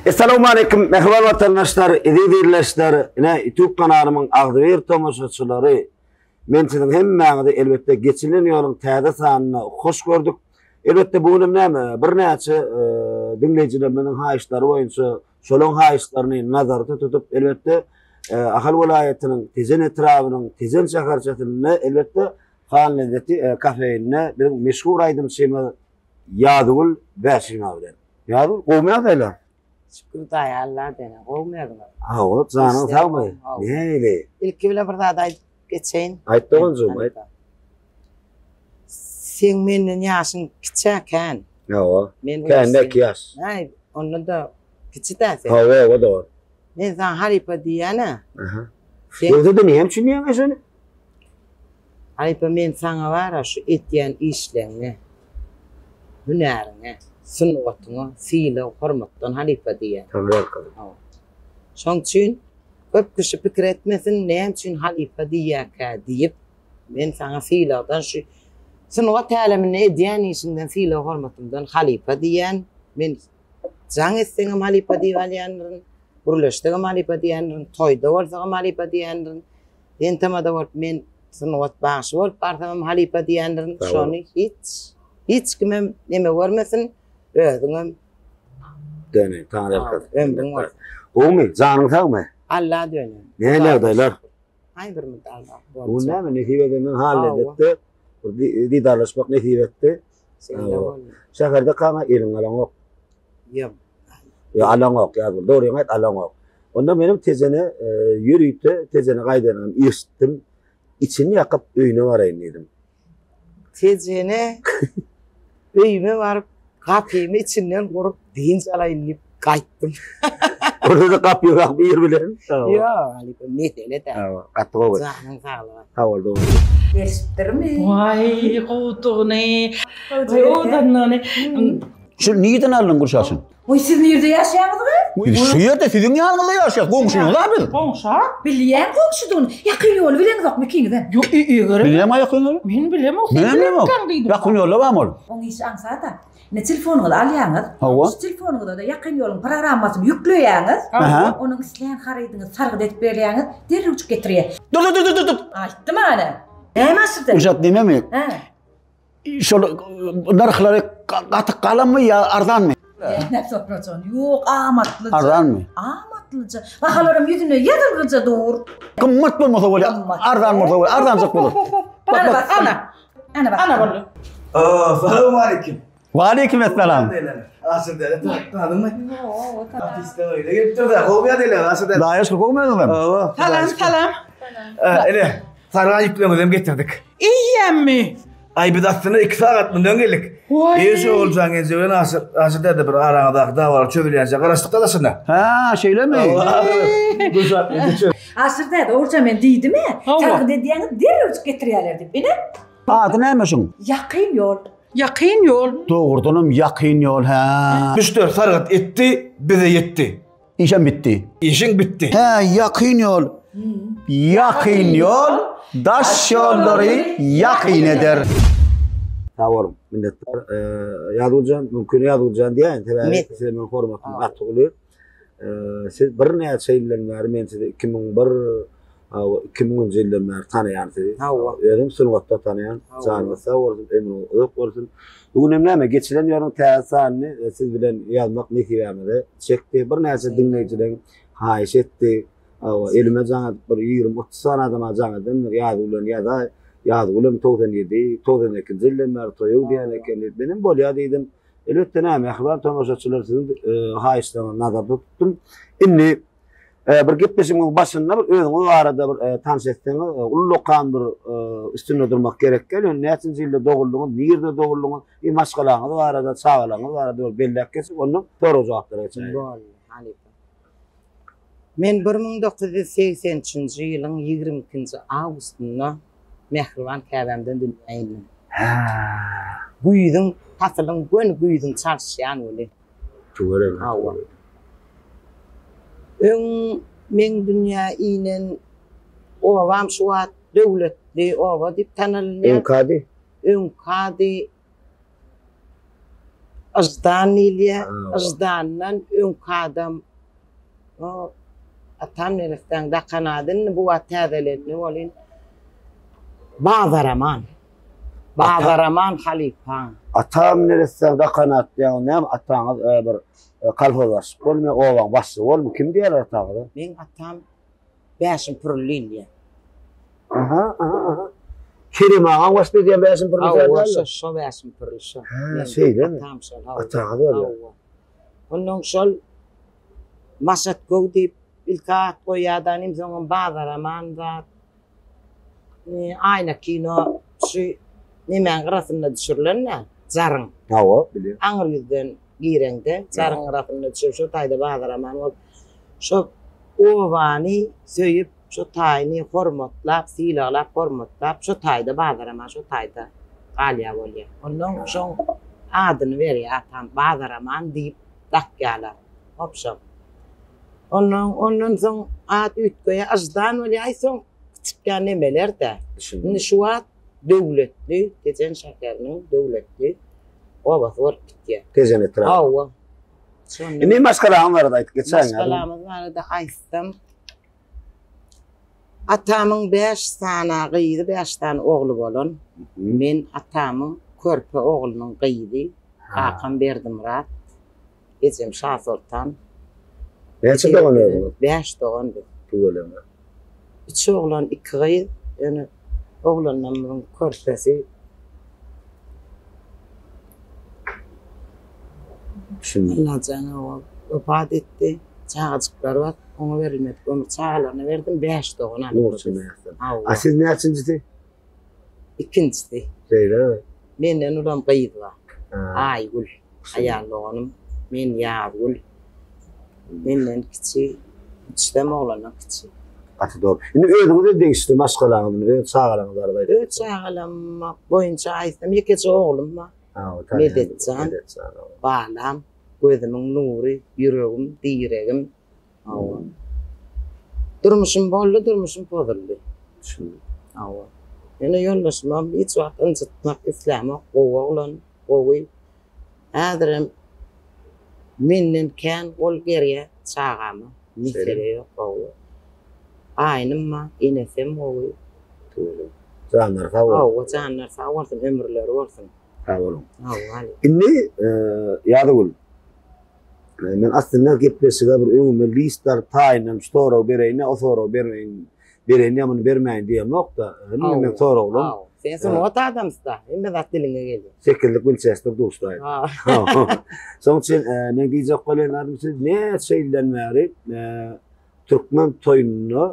Essalawmaleýkim mähriban watandaşlar, eziz ildeşler, ine YouTube kanalymyň agzybir tomaşaçylary. Men siziň hemmäňizi elbetde geçilen ýoluň täze sanynda hoş gördük. Elbetde bu günem näme, birnäçe e, diňleýjilerimiziň haýyşlary boýunça şolaryň haýyşlaryny nazarda tutup, elbetde e, Ahal welaýatynyň Tejen etrabynyň Tejen şäherçesinde elbetde Han lezzeti e, kafeinde biziň meşhur aýdymçymyz Ýazgül Bäşimowa bilen. Ýazgül, gowumy ýagdaýlar? Şükür daýy Alla dene, gowumy özüňiz? Hawa, janyň sagmy? Nähili? Ilki bilen bir zat aýdyp geçeýin. Aýt doganjygym, aýt. Seň menden ýaşyň kiçä kän. Hawa. Men Kän iki ýaş. Häý, onda-da kiçi-dä sen. Hawa, hawa dogan. Men saňa halypa diýýän-ä. Aha. Ýogsa-da näme üçin diýýäň şony? Halypa men saňa bara şu etýän işleňňe, hünäriňe, sungatyňa sylag hormatdan halypa diýýän. Taňryýalkasyn. Hawa. Şoň üçin köp kişi pikir etmesin näme üçin halypa diýýärkä diýip, men saňa sylagdan şu sungat äleminde edýän işiňden sylag hormatymdan halypa diýýän. Men jaň etseňem halypa diýip alýandyryn, gürleşsegem halypa diýýändirin, toýda bolsagam halypa diýýändirin. Entamada bolup men sungat bagşy bolup barsamam halypa diýendirin. Şony hiç hiç kimem neme görmesin, özüňem Döne, taňryýalkasyn. Ömrüň bolsun. Gowumy? Janyň sagmy? Alla döne. Nähili ýagdaýlar? Aý bir mydar Bu näme nesip edenden hal etdi. Bir didarlaşmak nesip etdi. Şeýle boldy. Şäherde kaňa eliň alaňok. Ýok. Ýa alaňok, ýa dogryňy aýt, alaňok. Onda menem Tejene e, ýörite Tejene gaýdanymy eşitdim. Içini ýakyp öýüne baraýyn diýdim. Tejene öýüme baryp gapymy içinden gurup dynç alaýyn diýip gaýtdym. Orada gapy ýok bir bilen. Ýok, halypa mesele däl. Gaty gowy. Janyň saglygy. Sag bol dogan. Gelişipdirmi? Waý, gowudygyny, owadanlygyny. Şu nirden aldyň gurşaşyň? Oý siz nirde ýaşaýaňyz gyz? Biz şu ýerde siziň ýanyňyzda ýaşaýas, goňşyňyz-a biz. Goňşa? Bilýän goňşudygyny. Ýakyn ýoly bileňizokmy ikiňizem? Ýok, eger. Bilýäň ýakyn ýoly? Men bilemok, sen Men bilemok. bilerkäň diýdim. Ýakyn ýolda barmy ol? Oň işi aňsat-a. Ine telefonyňyzy alýaňyz. Hawa. Şu telefonyňyza-da ýakyn ýoluň programmasyny ýükleýäňiz. Aha. Onuň islän harydyňyzy sargyt edip berýäňiz, derrewjik getirýär. Dur, dur, dur, dur, dur. Aýtdym ana. Näme aşyrdy? Gülşat nememi? Hä. Şol nyrhlary gaty galanmy ýa arzanmy? Näme sorajan? Ýok, amatlyja. Arzanmy? Amatlyja. Bahalaram ýüzüne ýazylgyja dur. Gymmat bolmasa bolýar, arzan bolsa bolýar, arzanjyk bolar. Bak, bak, ana. Ana bak. Ana boldy. Salam aleyküm. Waleýkim esselam. Aşyr däde tanadymmy? Artistler öýüne gelipdir de, gowy ýagdaýlar Aşyr däde. Daýaş gowy özüňem? Hawa. Salam, salam. Ine, sargan ýükleňizem getirdik. Eýýämmi? Aý biz aslynda 2 sagat mundan geldik. Waý. Eý şu Oguljan genje bilen Aşyr, Aşyr däde bir araňyzdaky dawalar çözülýänçä garaşdyk da daşynda. Ha, şeýlemi? Gülşat genje çöz. Aşyr däde, Oguljan men diýdim-ä, sargyt edýäňiz derrewjik getirýärler diýip. Ine. Ady näme şuň? Ýakyn ýol. Ýakyn ýol. Dogrudanam ýakyn ýol, hä. Müşderi sargyt etdi, bize ýetdi. Işem bitdi. Işiň bitdi. Hä, ýakyn ýol. Ýakyn ýol daş ýollary ýakyn eder. Sag boluň, minnetdar. Ýazgüljan, mümkin Ýazgüljan diýäýin, sebäbi size meniň hormatym gaty uly. Siz birnäçe ýyldan bäri men sizi 2001 hawa 2000-nji ýyldan bäri tanaýan sizi. Hawa. Özüm sungatda tanaýan. Janyňyz sag bolsun, ömrüňiz uzak bolsun. Bu gün hem näme geçilen ýoluň täze sanyny e, siz bilen ýazmak nesibämize çekdi. Birnäçe diňleýjileriň haýyş etdi. Hawa, elime jaň edip bir 20-30 sany adama jaň edendir. Ýazgülen ýazaý. Ýazgülem 97, 92-nji ýyldan bäri toýa gidýän eken diýip. Menem bolýar diýdim. Elbetde näme, mähriban tomaşaçylar siziň haýyşlaryňyzy nazarda tutdum. Indi bir gepleşigimiziň başynda bir özüňiz barada bir tanyş etseňiz, ullakan bir üstünde durmak gerek däl. Ýöne näçinji ýylda doguldyňyz, nirde doguldyňyz, i maşgalaňyz barada, çagalaryňyz barada bir belläp geçip, ondan sorag-jogaplara geçäýeli. Boldy, halypa. Men 1983-nji ýylyň 22-nji awgustynda mähriban käbämden dünýä indim. Hä. Güýzüň, pasylyň göni güýzüň çalyşýan güni. Tüweleme. Hawa. Öň meň dünýä inen obam şu wagt Döwletli oba diýip tanalynýar. Öňki ady? Öňki ady. Yždan diýilýär. Yždandan öňki adam o atam neressäň dakan ady indi bu wagt täzelendi welin Bazaraman. Bazaraman halypa. Atam neressäň dakan at diýýäň, näme ataňyz bir kolhoz başlyk bolmy, obaň başlygy bolmy, kim diýýärler ataňyza? Meň atam Bäşim Pürli diýilýär. Aha, aha, aha. Kerim agaň başda edýän Bäşim Pürli däl. Hawa, şo, şo Bäşim Pürli şo. Hä, şeýlemi? Atam şol, hawa. Ataňyz bolýar. Hawa. Ondan şol Maşat göw diýip ilki at goýýar-da, inim soňam Bazaraman zat. Aýna kino şu nemäň gyrasynda düşürilen-dä, jaryň. Hawa, bilýän. Aňry ýüzden gireňde, jaryň gyrasynda düşürip, şo taýda Bazaraman bolup, şo obany söýüp, şo taýyny hormatlap, sylaglap, hormatlap, şo taýda Bazaraman şo taýda galýar bolýar. Onnoň şoň adyny berýär atam, Bazaraman diýip dakýarlar. Hop şol. Ondan, ondan soň at üýtgeýär, Yždan bolýar, aý soň kiçikýän nemeler-dä. Indi şu wagt Döwletli, Tejen şäheriniň Döwletli obasy bolup gitýär. Tejen etraby. Hawa. Indi maşgalaňyz barada aýdyp geçäýiň. Maşgalamyz barada aýtsam, atamyň bäş sany gyzy, bäş sany ogly bolan. Men atamyň körpe oglunyň gyzy, kakam Berdimyrat. Ejem Şasoltan. Näçe dogan özüňiz? Bäş dogan biz. Tüweleme. Üç oglan, iki gyz. Ýöne oglanlarymyzyň körpesi Düşündim. Allajan oba wepat etdi. Çagajyklary bar. Oňa berilmedik ömür çagalaryna berdim. Bäş dogan alyp. Nur içinde ýatsyn. A siz näçinjisi? Ikinjisi. Şeýlemi? Menden ulam gyz bar. Aýgül, aýal doganym. Men Ýazgül. Menden kiçi, üçüsem oglandan kiçi. Gaty dogry. Indi özüňize degişli maşgalaňyzy, öz çagalaryňyzy barada aýdyp. Öz çagalarym boýunça aýtsam, ýekeje oglum bar. Medetjan, balam, gözümiň nury, ýüregim, diregim. Hawa. Durmuşym boldy, durmuşym pozuldy. Düşündim. Hawa. Ýöne ýoldaşymam hiç wagt ynjytmak islämok, gowy oglan, gowy. Häzirem menden kän gol gerýär çagama. Mesele ýok, hawa. Gaýnym bar, enesem gowy. Tüweleme. Janlary sag bolsun. Hawa, janlary sag bolsun, ömürleri bolsun. Sag boluň. Hawa. Indi, Ýazgül, Men aslynda gepleşige bir öňüme list alyp taýyndan şu soragy bereýin ýa o soragy bermeýin, bereýin ýa muny bermäýin diýemok-da. Hemme meň soraglarym. Sen sungat adamsy-da, hemme zat diliňe gelýär. Sekizlik Winçester duşdaýyn. Şonuň üçin meň diýjek bolýan zadym siz näçe ýyldan bäri türkmen toýunda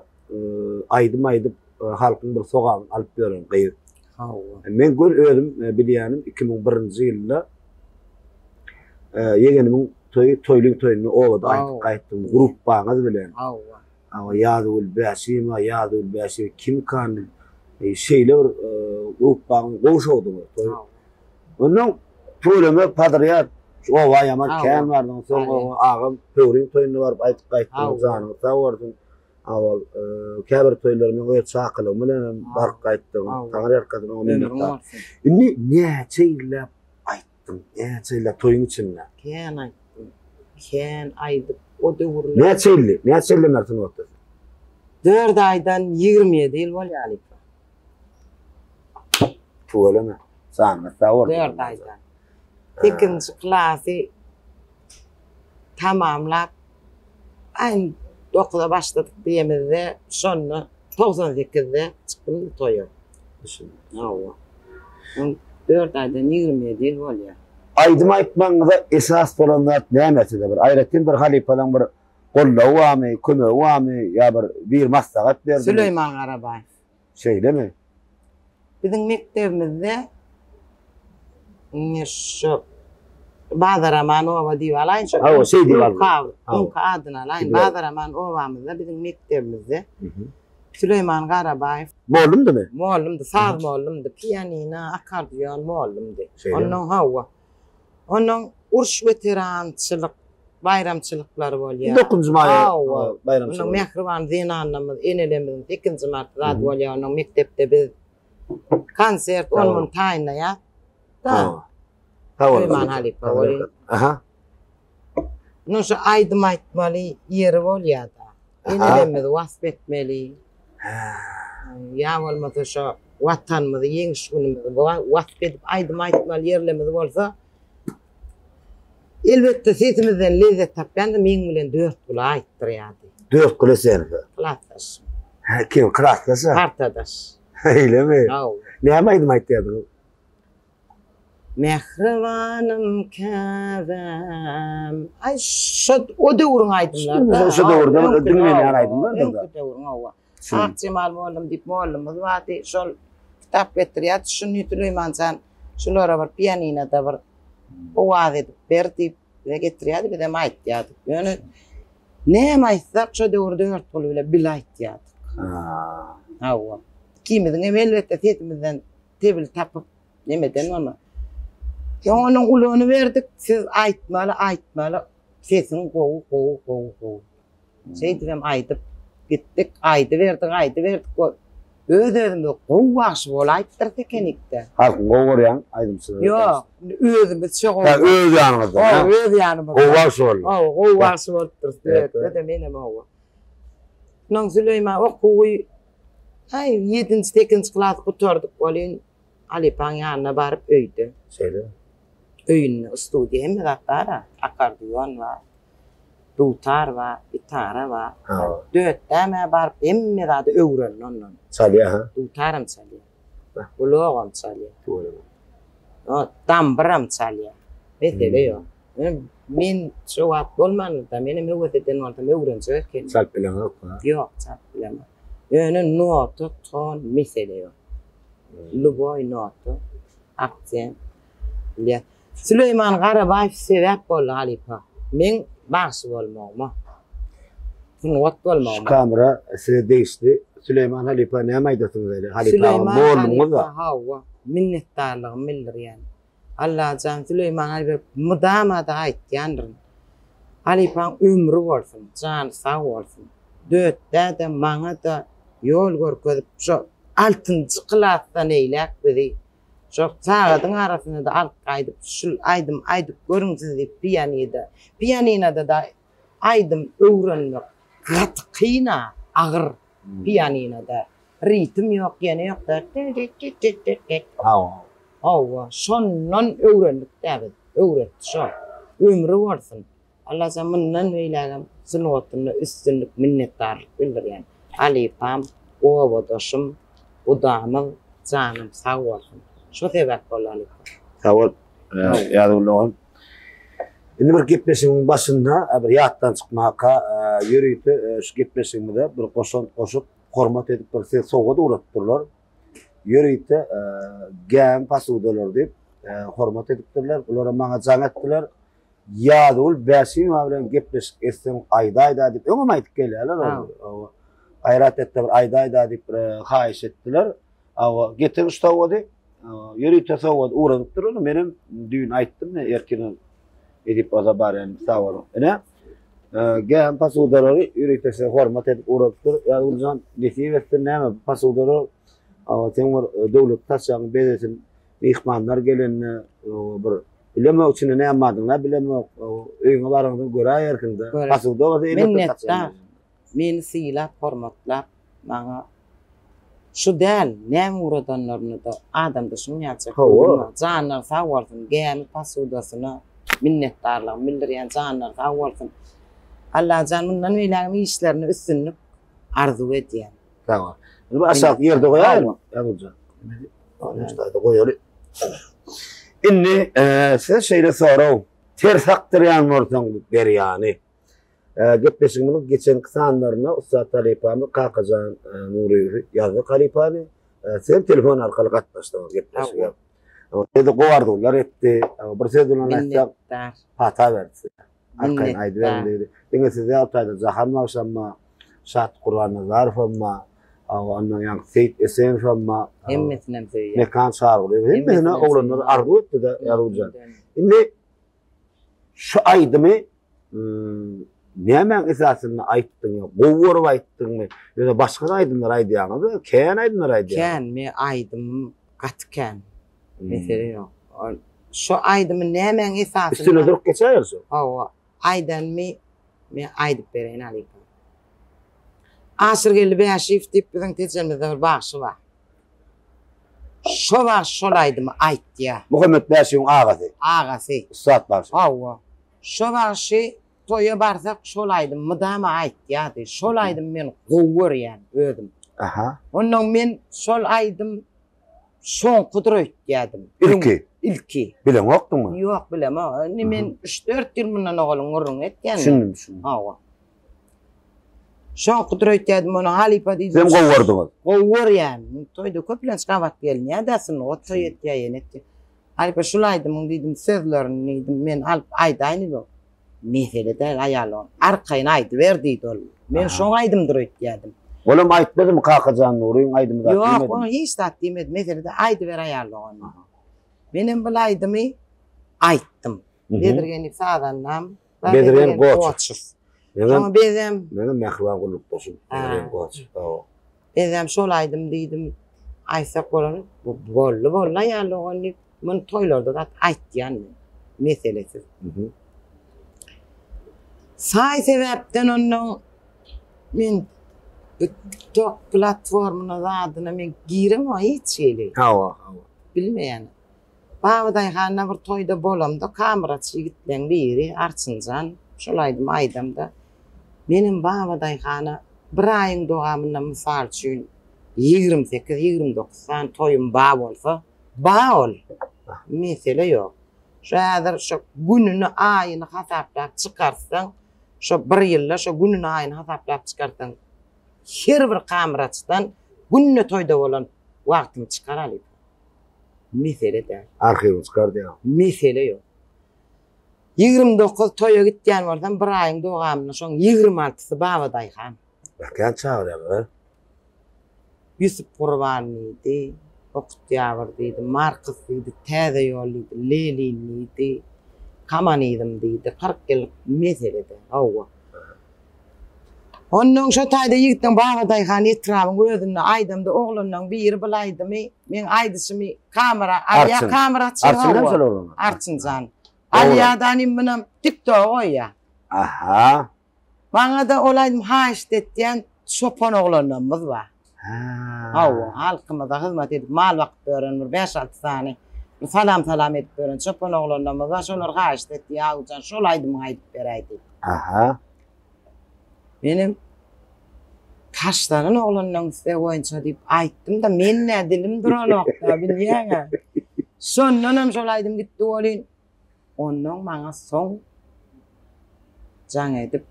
aýdym aýdyp halkyň bir sogabyny alyp ýören gyz. Hawa. Men gör özüm bilýänim 2001-nji ýylda ýegenimiň toýy Toýlyň toýunda obada aýdyp gaýtdym grupbaňyz bilen. Hawa. Hawa Ýazgül Bäşimowa, Ýazgül Bäşimowa kimkan şeýle bir grupbaňyz gowy şowduňyz toý. Ondan tüweleme podrýad şu oba ýaman kän bardyň. Soň agam Pöwriň toýunda baryp aýdyp gaýtdym. Janyňyz sag bolsun. Awal käbir toýlara men öz çakylygym bilen hem baryp gaýtdym. Taňry ýalkasyn oňa minnetdar. Indi näçe ýyllap aýtdyň? Näçe ýyllap toýuň içinde? Kän aýtdym. Kän aýdyp o döwürler. Näçe ýyldy? Näçe ýyldan bäri sungatdasyň? Dört aýdan 27 ýyl bolýar halypa. Tüweleme. Janyňyz sag bolsun. Dört aýdan. Sekizinji klasy tamamlap, aý dokuza başladyk diýemizde, şonda 98-de çykdym toýa. Düşündim. Hawa. On dört aýdan 27 ýyl bolýar. Aýdym aýtmagyňyza esas bolan zat näme size bir aýratyn bir halypalaň bir goldawy barmy, kömegi barmy ýa bir bir maslahat berdimi? Süleýman Garabaýew. Şeýlemi? Biziň mekdebimizde indi şu Bazaraman oba diýip alaýyn şu. Hawa, şeý diýip al. Öňki adyny alaýyn. Bazaraman obamyzda biziň mekdebimizde Süleýman Garabaýew Mollumdymy? Mollumdy, saz mollumdy, pianino, akkordeon mollumdy. Ondan hawa. Ondan uruş weterançylyk baýramçylyklary bolýar. Dokuzynjy maý baýramçylygy. Ondan mähriban zenanlarymyz, enelerimiziň sekizinji mart zady bolýar. Ondan mekdepde biz konsert on-mun taýynlaýas. Da. Sag bol. Süleýman halypa welin. Aha. Mundan şu aýdym aýtmaly ýeri bolýar-da. Enelerimizi wasp etmeli. Ýa bolmasa şo Watanymyzy, Ýeňiş günümizi wasp edip aýdym aýtmaly ýerlerimiz bolsa, elbetde sesimizden lezzet tapýan-da meň bilen Dörtgüle aýtdyrýardy. Dörtgüle senki? Klasdaşym. Hä, kim? Klasdaş-a? Partadaş. Eýlemi? Hawa. Näme aýdym aýtýardyňyz? Mähribanym käbäm. Aý şo o döwrüň aýdymlary. Şo döwürde diňlenýän aýdymlar. Öňki döwrüň hawa. Akjemal mollum diýip mollumyz bardy. Şol kitap getirýärdi. Şuny Süleýman jan şulara bir pianinada bir owaz edip ber diýip bize getirýärdi, bizem aýtýardyk. Ýöne näme aýtsak şo döwür Dörtguly bile bile aýtýardyk. Hawa. Ikimiziň hem elbetde sesimizden tebil tapyp nemeden bolma. Soň onuň uluny berdik, siz aýtmaly, aýtmaly, sesiň gowy, gowy, gowy, gowy. Şeýdibem aýdyp gitdik, aýdyberdik, aýdyberdik. Öz-özümizi gowy bagşy bolaýypdyrys ekenik-dä. Halkyň gowy görýän aýdymçylary. Ýok, özümizçe gowy. Hä, öz ýanyňyzda. Hawa, öz ýanymyzda. Gowy bagşy boldy. Hawa, gowy bagşy bolupdyrys. Döwletde-de menem hawa. Soň Süleýman okuwy Aý, ýedinji, sekizinji klasy gutardyk welin, halypaň ýanyna baryp öýde. Şeýle. Öýünde studiýa hemme zat bar-a, akkordeon bar, dutar bar, gitara bar. Dötdäm-ä baryp hemme zady öwrendi ondan. Çalýar, ha? Dutaram çalýar. Gulagam çalýar. Dambyram çalýar. Mesele ýok. Men şo wagt bolmandyr-da, menem höwes eden bolsam öwrenjek ekenim. Çalyp bileňokmy? Ýok, çalyp bilemok. Ýöne nota, ton mesele ýok. Lýuboý nota, aksent bilýän. Süleýman Garabaýew sebäp boldy halypa. Meň bagşy bolmagyma. Sungat bolmagyma. Şu kamera size degişli. Süleýman halypa näme aýdasyňyz gelýär? Halypa mugallymyňyz bar. Hawa, minnetdarlygymy bildirýän. Allajan Süleýman halypa mydama-da aýtýandyryn. Halypaň ömri bolsun, jany sag bolsun. Dötdä-de, maňa-da ýol görkezip şo altynjy klasdan eýläk bizi şo sagadyň arasynda-da alyp gaýdyp şul aýdym aýdyp görüň siz diýip pianida, pianinada-da aýdym öwrenmek gaty kyn-a, agyr pianinada. Ritm ýok, ýene ýok-da. Hawa. Hawa, şondan öwrendik-dä biz. Öwretdi şo. Ömri bolsun. Allajan mundan beýlägem sungatynda üstünlik, minnetdarlyk bildirýän. Halypam, obadaşym, gudamyz janym sag bolsun. Şo sebäp boldy halypa. Sag bol, Ýazgül dogan. Indi bir gepleşigiň başynda bir ýatdan çykmaka ýörite şu gepleşigimize bir goşant goşup, hormat edip bir size sowgat ugradypdyrlar. Ýörite gämi posudalary diýip hormat edipdirler. Bulara maňa jaň etdiler. Ýazgül Bäşimowa bilen gepleşik etseň aýdaý-da diýip, öňem aýdyp gelýärler. Gaýrat et-de bir aýdaý-da diýip bir haýyş etdiler. Awa, getir şu sowgady. Ýörite sowgat ugradypdyr ony. Menem düýn aýtdym, erkin edip bolsa barýan, sag boluň. Ine, gämi posudalary ýörite size hormat edip ugradypdyr. Ýazgüljan, nesip etsin, näme bu posudalar, awa, seň bir döwletli saçagyňy bezesin. Myhmanlar gelende bir bilemok içinde näme bardygyny bilemok. Öýüňe baraňda göräýersiň-de. Posuda bolsa elbetde Minnetdar. Meni sylap, hormatlap, maňa şu däl, näme ugradanlaryny-da adamda şuň ýaljak göwün bar. Janlary sag bolsun, gämi posudasyna minnetdarlygymy bildirýän, janlary sag bolsun. Allajan mundan beýlägem işlerinde üstünlik arzuw edýän. Sag bol. Indi bu aşak ýerde goýaýynmy? Ýazgüljan. Indi goýaly. Indi size şeýle sorag, ters akdyrýan bolsaň derýany. Gepleşigimiziň geçenki sanlarynda ussat halypamyz Kakajan Nuryýewi ýazdyk halypany. Siz telefon arkaly gatnaşdyňyz gepleşige. Size gowy arzuwlar etdi. Bir söz bilen aýtsak, pata berdi size. Arkaýyn aýdyberiň diýdi. Diňe siz däl, taýda Jahan bagşam-a, Şat Gurbannazarow-am-a, ondan ýaňky Seýit Esenowam-a, Hemmesinem söýýän. Mekan Çarygulyýew, hemmesine oglanlar arzuw etdi-de Ýazgüljan. Indi şu aýdymy Nämäň esasynda aýtdyň? Gowy görüp aýtdyňmy? Ýöne başga-da aýdymlar aýdýaňyz-a, kän aýdymlar aýdýaňyz. Kän, men aýdymym gaty kän. Mesele ýok. Şu aýdymy nämäň esasynda Üstüne durup geçäýeli şu. Hawa, aýdanymy men aýdyp bereýin halypa. Aşyrgeldi Bäşiýew diýip biziň Tejenimizde bir bagşy bar. Şo bagşy şol aýdymy aýtýar. Muhammet Bäşiýewiň agasy. Agasy. Ussat bagşy. Hawa. Şo bagşy toýa barsak şol aýdymy mydama aýtýardy. Şol aýdymy men gowy görýän özüm. Aha. Onnoň men şol aýdym Şoňkudyr öýtýädim. Ilki? Ilki. Bileňokdyňmy? Ýok, bilemok. Indi men üç-dört ýyl mundan ogalyň gürrüňini etýän. Düşündim, düşündim. Hawa. Şoňkudyr öýtýädim, ony halypa diýdim. Sizem gowy gördüňiz. Gowy görýän. Toýda köplenç gabat gelinýär-dä, sungat toý etýär, ýene etýär. Halypa şul aýdymyň diýdim, sözlerini diýdim, men alyp aýdaýyn diýdim. Mesele däl aýal arkaýyn aýdyber diýdi ol. Men şoň aýdymdyr öýtýädim. Olam aýtmadymy Kakajan Nuryň aýdymy zat diýmedimi? Ýok, ol hiç zat diýmedi. Mesele däl aýdyber aýal dogan. Menem bul aýdymy aýtdym. Bezirgen diýip sazandam. Bezirgen Goçow. Şoňa bezem. Menem mähriban gullukdaşym Bezirgen Goçow. Hawa. Bezem şol aýdym diýdim. Aýtsak bolar. Boldy boldy aýal dogan diýip. Muny toýlarda zat aýtýan men. Meselesiz. Saý sebäpden ondan men TikTok platformyna zadyna men giremok hiç hili. Hawa, hawa. Bilmeýän. Babadaýhanda bir toýda bolamda kameraçy ýigitleň biri Arçynjan şol aýdymy aýdamda menem Babadaýhana bir aýyň dowamynda mysal üçin 28, 29 sany toýum bar bolsa Ba ol. Mesele ýok. Şu häzir şu gününi, aýyny hasaplap çykarsaň, şo bir ýylda şo gününi, aýyny hasaplap çykarsaň, her bir kameraçydan günde toýda bolan wagtyňy çykar alyp. Mesele däl. Arhiwiňi çykar diýýäň. Mesele ýok. 29 toýa gitýän bolsam, bir aýyň dowamynda şoň 26-sy Babadaýhan. Kän çagyrýarlar, a? Ýusup Gurban diýdi, Oktýabr diýdi, Marks diýdi, Täze ýol diýdi, Lenin diýdi, Komanizm diýdi, 40 ýyllyk mesele-de, hawa. Onnoň şo taýda ýigitleň Babadaýhan etrabyň özünde aýdamda oglanlaň biri bul aýdymy, meň aýdyşymy kamera alýa, kameraçy, hawa, Arçynjan. Alýa-da inim munam TikToga goýýa. Aha. Maňa-da ol aýdym haýyşt etýän çopan oglanlarymyz bar. Hawa, halkymyza hyzmat edip, mal bakyp ýören bir bäş-alty sany bir salam-salam edip ýören çopan oglanlarymyz bar. Şolar haýyşt etdi, Ýagup jan, şol aýdymyňy aýdyp beräý diýip. Aha. Menem taşlanan oglanlaryň islegi boýunça diýip aýtdym-da, men-ä dilim duranok-da, bilýäň-ä. Şondanam şol aýdym gitdi welin, Onnoň maňa soň jaň edip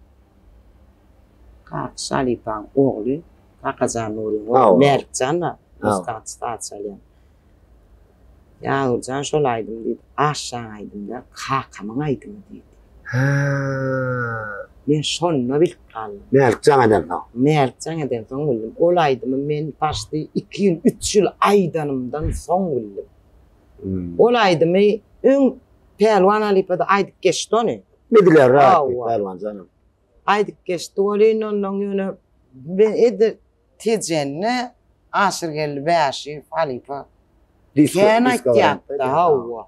Kakyş halypaň ogly Kakajan Nuryň ogly Mälikjan bar, Mustagaçy saz çalýan. Ýazgüljan şol aýdym diýdi, Aşşaň aýdymy däl, kakamyň aýdymy diýdi. Hä. Men şonda bilip galdym. Mälik jaň edensoň. Mälik jaň edensoň bildim. Ol aýdymy men başda iki ýyl, üç ýyl aýdanymdan soň bildim. Ol aýdymy öň Pälwan halypa-da aýdyp geçdi ony. Mediler rahat diýip Pälwan janam. Aýdyp geçdi welin ondan ýöne men edil Tejende Aşyrgeldi Bäşiýew halypa kän aýtýardy-da, hawa.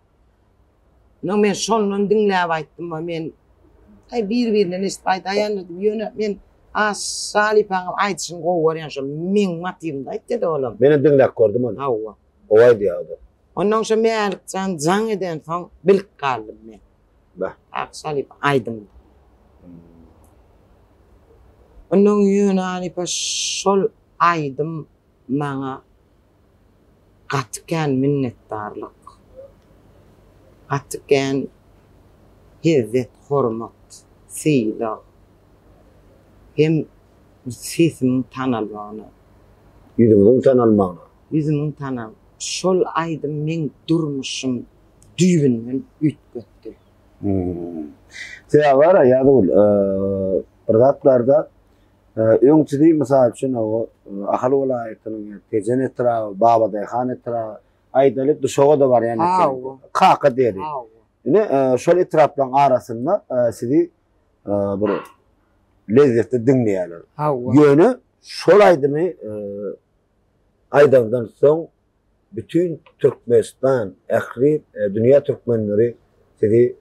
Ýöne men şondan diňläp aýtdym we men aý bir-birinden eşidip aýdaýandyr diýip ýöne men Aşyr halypaň aýdyşyny gowy görýän şo meň motiwimde aýtýar-da olam. Menem diňläp gördüm ony. Hawa. Gowy aýdýar o-da. Onnoň şo Mälikjan jaň edensoň bilip galdym men. Bah. Akyş halypa aýdym. Onnoň ýöne halypa şol aýdym maňa gaty kän minnetdarlyk, gaty kän hezzet, hormat, sylag hem sesimiň tanalmagyna. Ýüzüňiziň tanalmagyna. Ýüzümiň tanal. Şol aýdym meň durmuşym düýbünden üýtgetdi. Sebäbi bar-a Ýazgül, bir zat bar-da, öň sizi mysal üçin o Ahal welaýatynyň Tejen etraby, Babadaýhan etraby, aýdaly Duşaga-da barýan eken. Kaka diýeli. Ine, şol etraplaryň arasynda sizi bir lezzetli diňleýärler. Ýöne şol aýdymy aýdandan soň. Bütin Türkmenistan, ähli dünýä türkmenleri sizi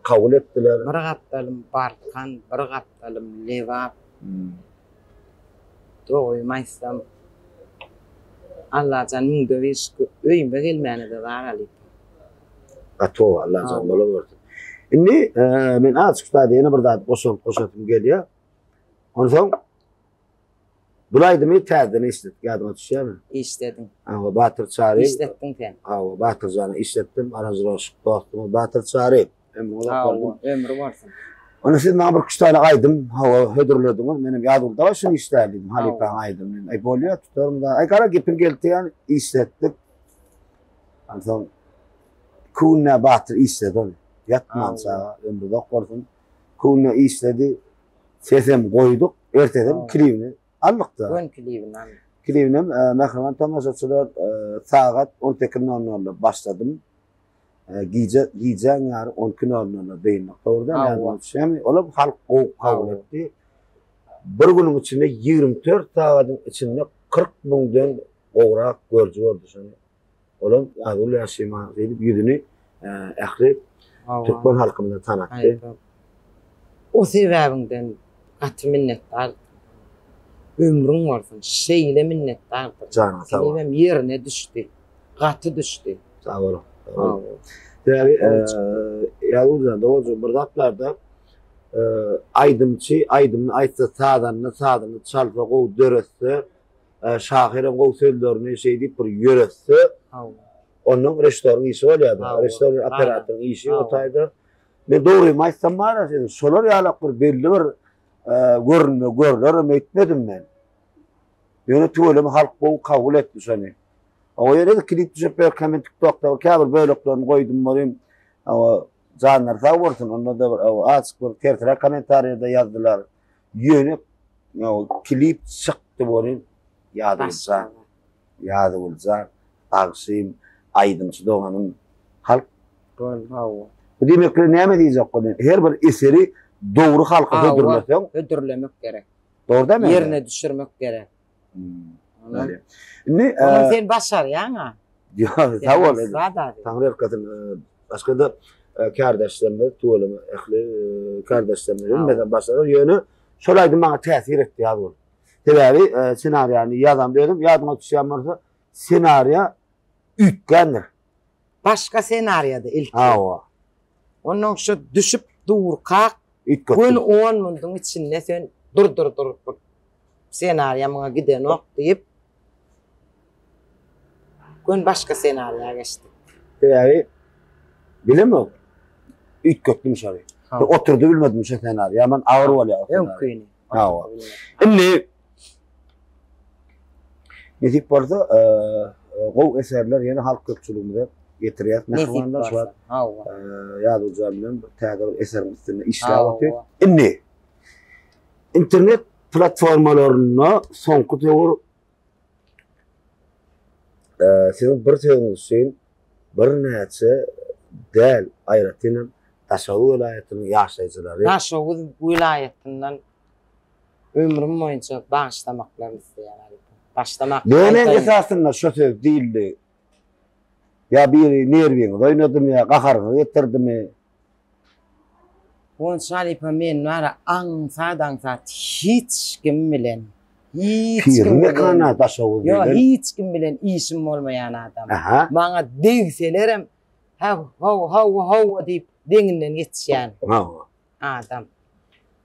kabul etdiler. Bir gapdalym Balkan, bir gapdalym Lebap. Dogrymy aýtsam, Allajan müňde bir şükür, öýüme gelmäne-de zar alypam. Gaty gowy, Allajan bolawersin. Indi men azajyk şu taýda ýene bir zat goşant goşasym gelýär. Onsoň Bu aýdymy täzeden işledik, ýadyňa düşýärmi? Işlediň. Hawa, Batyr Çary. Işletdiň sen. Hawa, Batyr jana işletdim, aranžirowşik dostumyz Batyr Çary. Ömrüň uzak bolsun. Hawa, ömri bolsun. Onda siz maňa bir üç sany aýdym, hawa, hödürlediňiz. Menem ýazgulda dawaý şuny işläli diýdim, halypaň aýdymyny. Aý bolýar, tutaryn da. Aý gara gepiň geldi ýaly işletdik. Onsoň iki günde Batyr işledi ony. Ýatman çaga, ömri uzak bolsun. Iki günde işledi. Sesem goýduk, ertesem klibini aldyk-da. Gön klibini aldyk. Klibinem mähriban tomaşaçylar sagat on sekiz nol nolda başladym. Gije gijäň ýary on iki nol nolda dyndyk. Dogry däl ýadyma düşýärmi? Olam halk gowy kabul etdi. Bir günüň içinde 24 sagadyň içinde 40 müňden gowrak görüji boldy şony. Olam Ýazgül Ýaşyma diýip ýüzüni ähli türkmen halkymyza tanatdy. O sebäbiňden gaty minnetdar. Ömrüň bolsun. Şeýle minnetdardyr. Janyň sag bol. Klibem ýerine düşdi. Gaty düşdi. Sag boluň. Sebäbi Ýazgül jan doganjygym bir zat barda aýdymçy aýdymyny aýtsa sazanda sazyny çalsa gowy döretse Şahyryň gowy sözlerini şeý diýip bir ýöretse, ondan režissýoryň işi bolýar-da. Režissýor bilen operatoryň işi o taýda. Men dogrymy aýtsam bar-a, şolar ýalak bir belli bir görünme görlerem öýtmedim men. Ýöne tüweleme halk gowy kabul etdi şony. Oňa ýene-de klip düşürip berkäm men TikTokda käbir böleklerini goýdum welin, janlary sag bolsun, onda-da bir azajyk bir tersräk kommentariýa-da ýazdylar. Ýöne klip çykdy welin Ýazgüljan, Ýazgüljan bagşym, aýdymçy doganym halk Hawa. Bu diýmek bilen näme diýjek bolýan? Her bir eseri dogry halka hödürleseň, hödürlemek gerek. Dogry dälmi? Ýerine düşürmek gerek. Indi Ony sen başarýaň-a. Ýok, sag bol. Taňry ýalkasyn. Başga-da kärdeşlerimiz, tüweleme ähli kärdeşlerimiz hemmesi başarar. Ýöne şol aýdym maňa täsir etdi ýaz bolup. Sebäbi ssenariýany ýazamda özüm ýadyňa düşýän bolsa, ssenariýa üýtgändir. Başga ssenariýady ilki. Hawa. Ondan şu düşüp durkak göni on munduň içinde sen dur dur dur ssenariýa muňa gidenok diýip Gün başga ssenariýa geçdik. Sebäbi bilemok. Üýtgetdim şony. Oturdy bilmedim şu ssenariýa. Ýaman agyr bolýar. Öňküni. Hawa. Indi nesip bolsa gowy eserler ýene halk köpçüligimize getirýäs. Mähribanlar şu wagt. Hawa. Ýazyjy bilen bir täze bir eseriň üstünde işläp otyr. Indi internet platformalarynda soňky döwür Siziň bir sözüňiz üçin birnäçe däl, aýratynam Daşoguz welaýatynyň ýaşaýjylary. Daşoguz welaýatyndan ömrüm boýunça bagyşlamaklaryny isleýän halypa. Başlamak. Nämäň esasynda şo söz diýildi? Ýa biri nerwiňizi oýnadymy ýa gaharyňyzy getirdimi? Guwanç halypa men bara aňsat aňsat hiç kim bilen hiç Pirli kim bilen mekana Daşoguz Ýok diýlen. hiç kim bilen işim bolmaýan adam. Aha. Maňa degselerem haw haw haw hawa diýip deňinden geçýän Hawa. adam.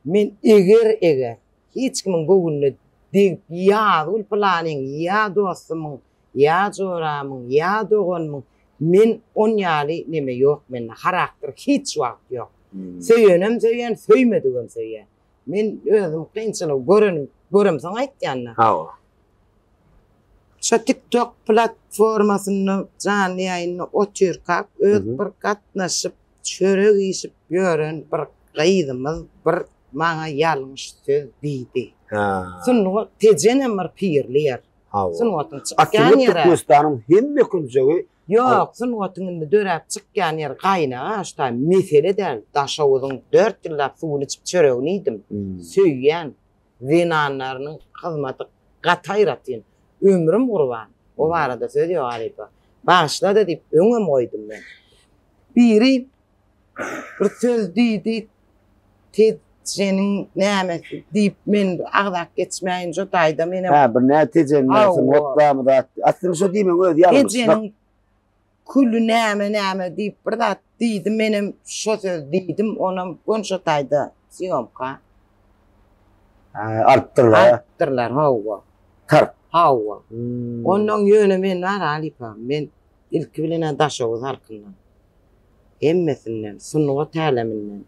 Men eger eger hiç kimiň göwnüne degip Ýazgül pylanyň ýa dostumyň Ýa joramyň, ýa doganmyň, men on ýaly neme ýok mende, harakter hiç wagt ýok. Söýenem söýýän, söýmedigem söýýän. Men özüm kynçylygy görenim, göremsoň aýtýan-da. Hawa. Şo TikTok platformasynda janly ýaýynda otyrkak öz bir gatnaşyp, çörek iýişip ýören bir gyzymyz bir maňa ýalňyş söz diýdi. Hä. Sungat Tejenem bir pirli ýer. Hawa. Sungatyň çykýan Aslynda ýeri. Türkmenistanyň hemme künjegi Ýok, sungatyň indi döräp çykýan ýeri gaýnaga şu taý mesele däl. Daşoguzyň dört ýyllap suwuny içip çöregini iýdim. Söýýän zenanlarynyň hyzmaty gaty aýratyn. Ömrüm gurban. O barada söz ýok halypa. Bagyşla-da diýip öňem goýdum men. Biri bir söz diýdi, Tejeniň nämesi diýip men agzap geçmäýin şo taýda menem. Hä, bir nä Tejeniň näme sungat zat. Aslynda şo diýmegiň özi ýalňyşlyk. Tejeniň küli näme näme diýip bir zat diýdi menem şo söz diýdim onam gön şo taýda sýomka. Hä, alypdyrlar. Alypdyrlar, hawa. Tarp. Hawa. Ondan ýöne men bar halypa, men ilki bilen-ä Daşoguz halkyndan. Hemmesinden, sungat äleminden.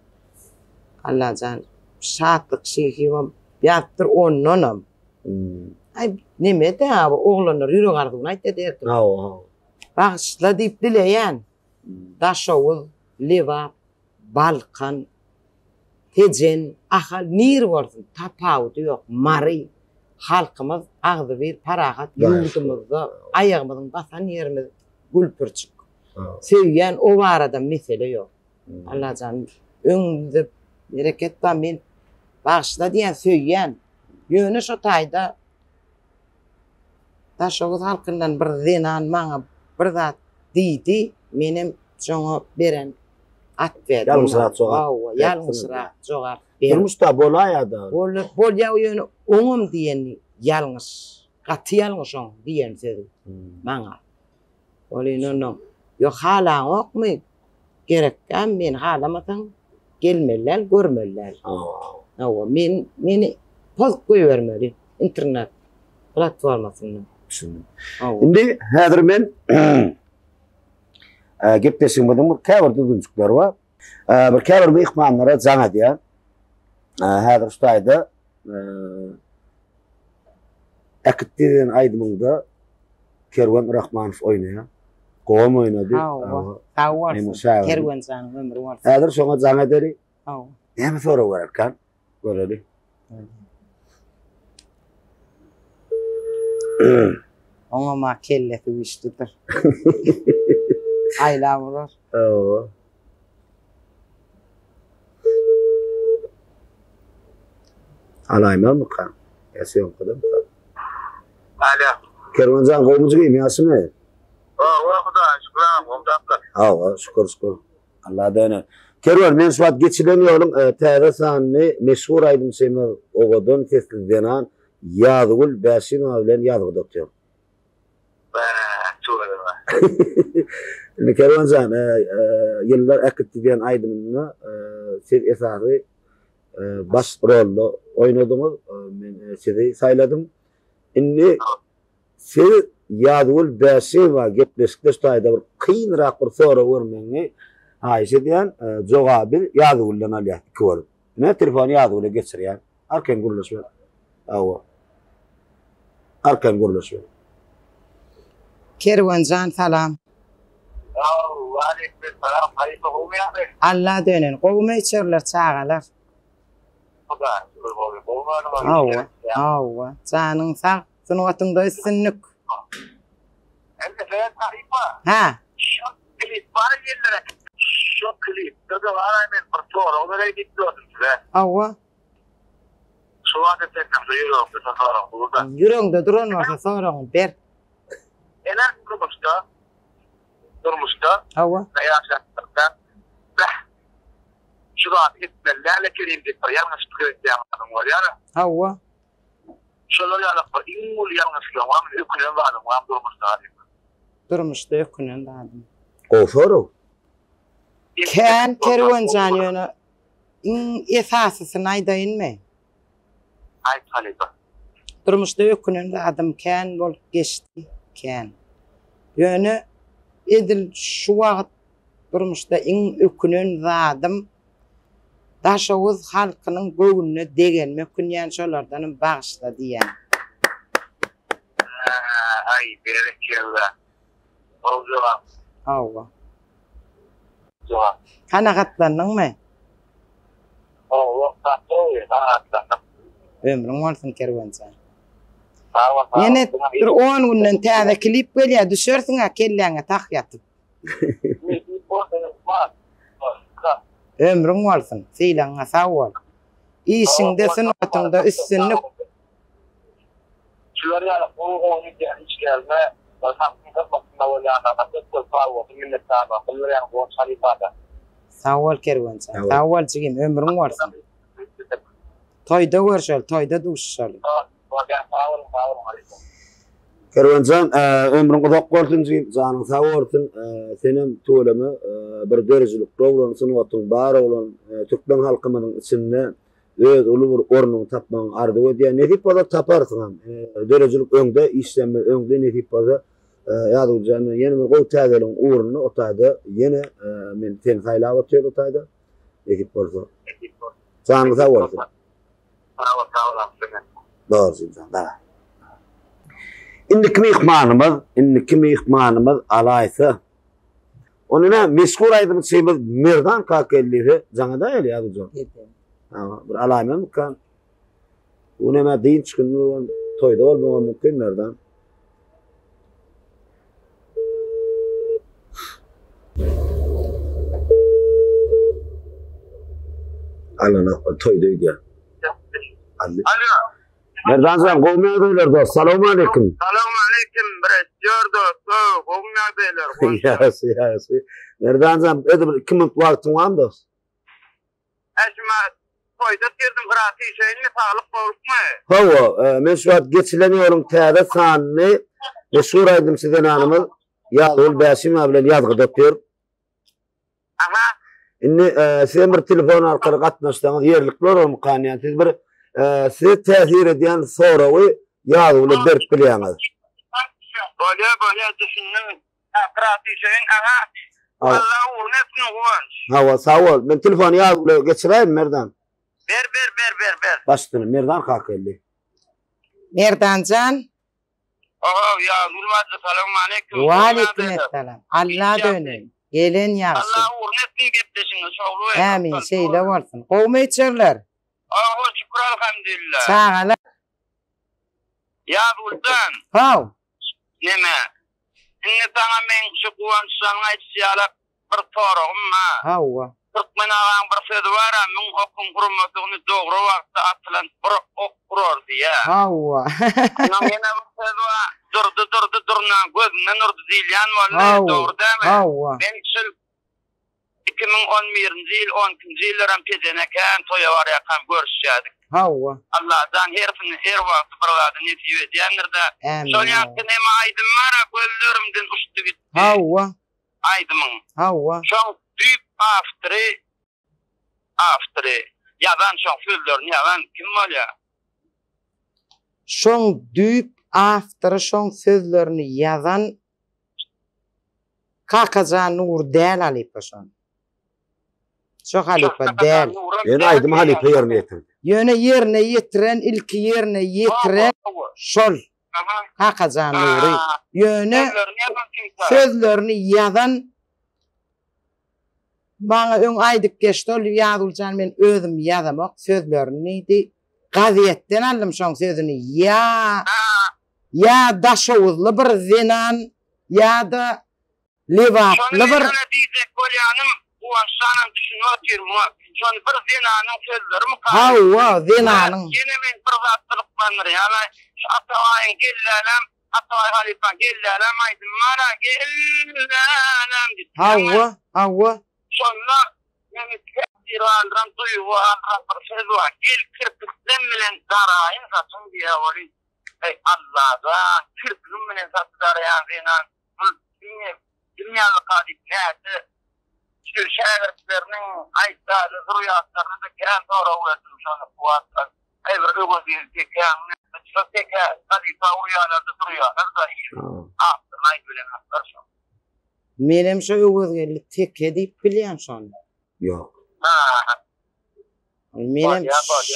Allajan Şatlyk Şyhybam ýazypdyr ondanam. Aý neme-dä oglanlar ýürek arzuwyny aýtýar erkin. Hawa, hawa. Bagyşla diýip dileýän. Daşoguz, Lebap, Balkan, Tejen, Ahal nir bolsun tapawudy ýok Mary halkymyz agzybir parahat ýurdumyzda aýagymyzyň basan ýerimiz gül pürçük. Söýýän o barada mesele ýok. Allajan öňümizde bereket bar men bagyşla diýýän söýýän. Ýöne şo taýda Daşoguz halkyndan bir zenan maňa bir zat diýdi, menem şoňa beren at berdim. Ýalňyşrak jogap. Hawa, ýalňyşrak jogap berdim. Durmuşda bolaýada. Bolýa ýöne oňam diýeni ýalňyş. Gaty ýalňyş oň diýen sözi maňa. Welin onnoň, Ýok, halaňokmy? Gerekgäm, meni halamasaň, gelmeli däl, görmeli däl. Hawa, men, meni pozup goýbermeli internet platformasyndan. Düşündim. Hawa. Indi häzir men gepleşigimiziň bir käbir düzgünjikleri bar. Bir käbir myhmanlara jaň edýän. Häzir şu taýda Äkitdi diýen aýdymyňda Kerwen Rahmanow oýnaýar. Gowam oýnady. Hawa. Sag bolsun. Kerwen janyň ömri bolsun. Häzir şoňa jaň edeli. Hawa. Näme sorag bererkan? Göreli. Oňa ma kellesi güýçlüdir. Aýlap urar. Hawa. Alaýmazmyka? Ýa syýomkadamyka? Alo. Kerwenjan gowmy jigim, ýagşymy? Hawa, Hudaýa şükür, agam, gowy zatlar. Hawa, şükür, şükür. Alla döner. Kerwen, men şu wagt geçilen ýoluň e, täze sanyny meşhur aýdymçymyz, owadan sesli zenan Ýazgül Bäşimowa bilen ýazgyda otyryn. Bäh, tüweleme. Indi Kerwenjan, e, e, Ýyllar äkitdi diýen aýdymynda siz esasy baş rolda oýnadyňyz. Men sizi saýladym. Indi Siz Ýazgül Bäşiýewa gepleşikde şu taýda bir kynrak bir sorag bermegiňi haýyş edýän. Jogaby Ýazgülden alýas iki bolup. Ine telefony Ýazgüle geçirýän. Arkaýyn gürleşiber. Hawa. Arkaýyn gürleşiber. Kerwenjan salam. Waleýkim salam halypa gowmy ýagdaý? Alla dönen. Gowmy öýçerler çagalar? Hudaýa şükür gowy. Gowmy Hawa. Hawa. Janyň sag. Sungatyňda üstünlik. Indi sen halypa. Hä. Şu klip bar ýellere. Şu klipde de bar men bir sorag bereý diýip gördüm size. Hawa. Şu wagt senden şu ýüregimde şu sorag dur-da. Ýüregiňde duran bolsa soragyňy ber. Ener durmuşda durmuşda Hawa. ýaşap Bäh. Şu zady etmeli däl ekenim diýip bir ýalňyş pikir etýän zadyň bolýar-a. Hawa. Şolar ýaly bir iň uly ýalňyşlygyň barmy, ökünen zadyň barmy durmuşda halypa? Durmuşda ökünen zadym. Gowy sorag. Kän Kerwenjan ýöne iň esasysyny aýdaýynmy? Aýt halypa. Durmuşda ökünen zadym kän bolup geçdi, kän. Ýöne edil şu wagt durmuşda iň ökünen zadym Daşoguz halkynyň göwnüne degenime ökünýän şolardanam bagyşla diýýän. Aý berekella. Gowy jogap. Hawa. Jogap. Kanagatlandyňmy? Hawa, gaty gowy, kanagatlandym. Ömrüň bolsun Kerwenjan. Sag bol, sag bol. Ýene bir on günden täze klip gelýär, düşersiň-ä kelläňe tah ýatyp. Ömrüň bolsun, sylagyňa sag bol. Işiňde, sungatyňda üstünlik. Şular ýaly gowy gowy edýän işlerine. Bir halkyň hyzmatynda bolýanlaryna köp köp sag bolsun minnetdarlygymy bildirýän Guwanç halypada. Sag bol Kerwenjan. Sag bol jigim ömrüň bolsun. Toýda görşeli toýda duşuşaly. Bolýar sag boluň sag boluň halypa. Kerwenjan ömrüň uzak bolsun jigim janyň sag bolsun senem tüweleme bir döredijilikli oglan sungatyň bar oglan türkmen halkymyzyň içinde öz uly bir ornuňy tapmagyňy arzuw edýän. Nesip bolsa taparsyňam. Döredijilik öňde, işlenme öňde nesip bolsa ýazyjy men ýene bir gowy täzeligiň ugrunda o taýda ýene men seni saýlap otyryn o taýda. Nesip bolsa. Janyň sag bolsun. Sag bol, sag bol Abdylla. Dogry jan, daga. Indiki myhmanymyz, indiki myhmanymyz alaýsa. Ony nä meşhur aýdymçymyz Merdan Kakelliýewe jaň edäýeli ýazyjy. Hawa, bir alaýmamykan? Bu näme dynç güni bolan toýda bolmagam mümkin Merdan. Alanok, toýda öýdýär. Alo. Merdanjan gowmy ýagdaýlar dost? Salowmaleýkim. Salowmaleýkim Brestýor dost. Gowmy ýagdaýlar? Ýagşy, ýagşy. Merdanjan, özi bir 2 minut wagtyň barmy dost? Äşime toýda girdim biraz işeýinmi saglyk gowlukmy? Hawa, men şu wagt geçilen ýoluň täze sanyny meşhur aýdymçy zenanymyz Ýazgül Bäşimowa bilen ýazgyda otyr. Aha. Indi siz hem bir telefon arkaly gatnaşsaňyz ýerlikli bolarmykan diýýän. Siz bir size täsir edýän soragy Ýazgüle berip bilýäňiz. Bolýar, bolýar, düşündim. Biraz işeýin, aha. Allah ugruna etsin Guwanç. Hawa, sag bol. Men telefony Ýazgüle geçiräýin, Merdan. Ber, ber, ber, ber, ber. Baş üstüne, Merdan kaka geldi. Merdanjan. Oho, Ýazgül bajy, salowmaleýkim. Waleýkim essalam. Alla döneýin. Gelen ýagşy. Allah ugruna etsin gepleşigiňi şowly bolsun. Ämin, şeýle bolsun. Gowumy içerler? Oho, şükür alhamdülillah. Çagalar. Ýazgüljan. Haw. Neme? Indi saňa meň şu Guwançjanyň aýdyşy ýalak bir soragym bar. Hawa. Türkmen agaň bir sözi bar-a, Müň okuň urmadygyny dogry wagtda atylan bir ok urar diýýä. Hawa. Onnoň ýene bir sözi bar, Durdy, durdy, durnaň gözünden urdy diýilýän boldy, dogry dälmi? Hawa. Men şul 2011-nji ýyl, 12-nji ýyllaram Tejene kän toýa barýarkam görüşýärdik. Hawa. Allajan hersini her wagty bir zady nesip edýändir-dä. Ämin. Şol ýaňky neme aýdym bar-a, Gözlerimden uçdy gitdi. Hawa. Aýdymyň. Hawa. Şoň düýp awtory, awtory, ýazan şoň sözlerini ýazan kim bolýar? Şoň düýp awtory şoň sözlerini ýazan Kakajan Nury däl halypa şon. Şo halypa däl. Ýöne aýdymy halypa ýerine ýetirdi. Ýöne ýerine ýetiren ilki ýerine ýetiren şol Kakajan Nury. Ýöne sözlerini ýazan maňa öň aýdyp geçdi ol Ýazgüljan men özüm ýazamok sözlerini diýdi. Gazetden aldym şoň sözüni ýa ýa daşoguzly bir zenan ýa-da lebaply bir. Şony men diýjek bolýanym Guwançjanam düşünip otyr muňa. Şony bir zenanyň sözlerimika? Hawa, zenanyň. Ýene meni bir zat gyzyklandyrýar-laý. Şu Atabaýyň Gelläläm, Atabaý halypaň Gelläläm aýdymy bar-a, Gelläläm diýip. Hawa, hawa. Şonda meni täsir galdyran, duýgy galdyran bir söz bar. Gel kirpiklem bilen daraýyn saçyň diýýär welin, Eý, Allajan, kirpigim bilen saçy daraýan zenan bul diňe kim ýalyka diýip näçe şu şägirtleriniň aýtdady, zürýatlaryna-da kän sorag berdim şony Kuwwatdan. Eý, bir Öwezgel tekäň şo teke halypa urýalar-da durýalar-da awtoryny aýdybilenoklar şo. Menem şo Öwezgeldi teke diýip bilýän şony. Ýok. Ha. Menem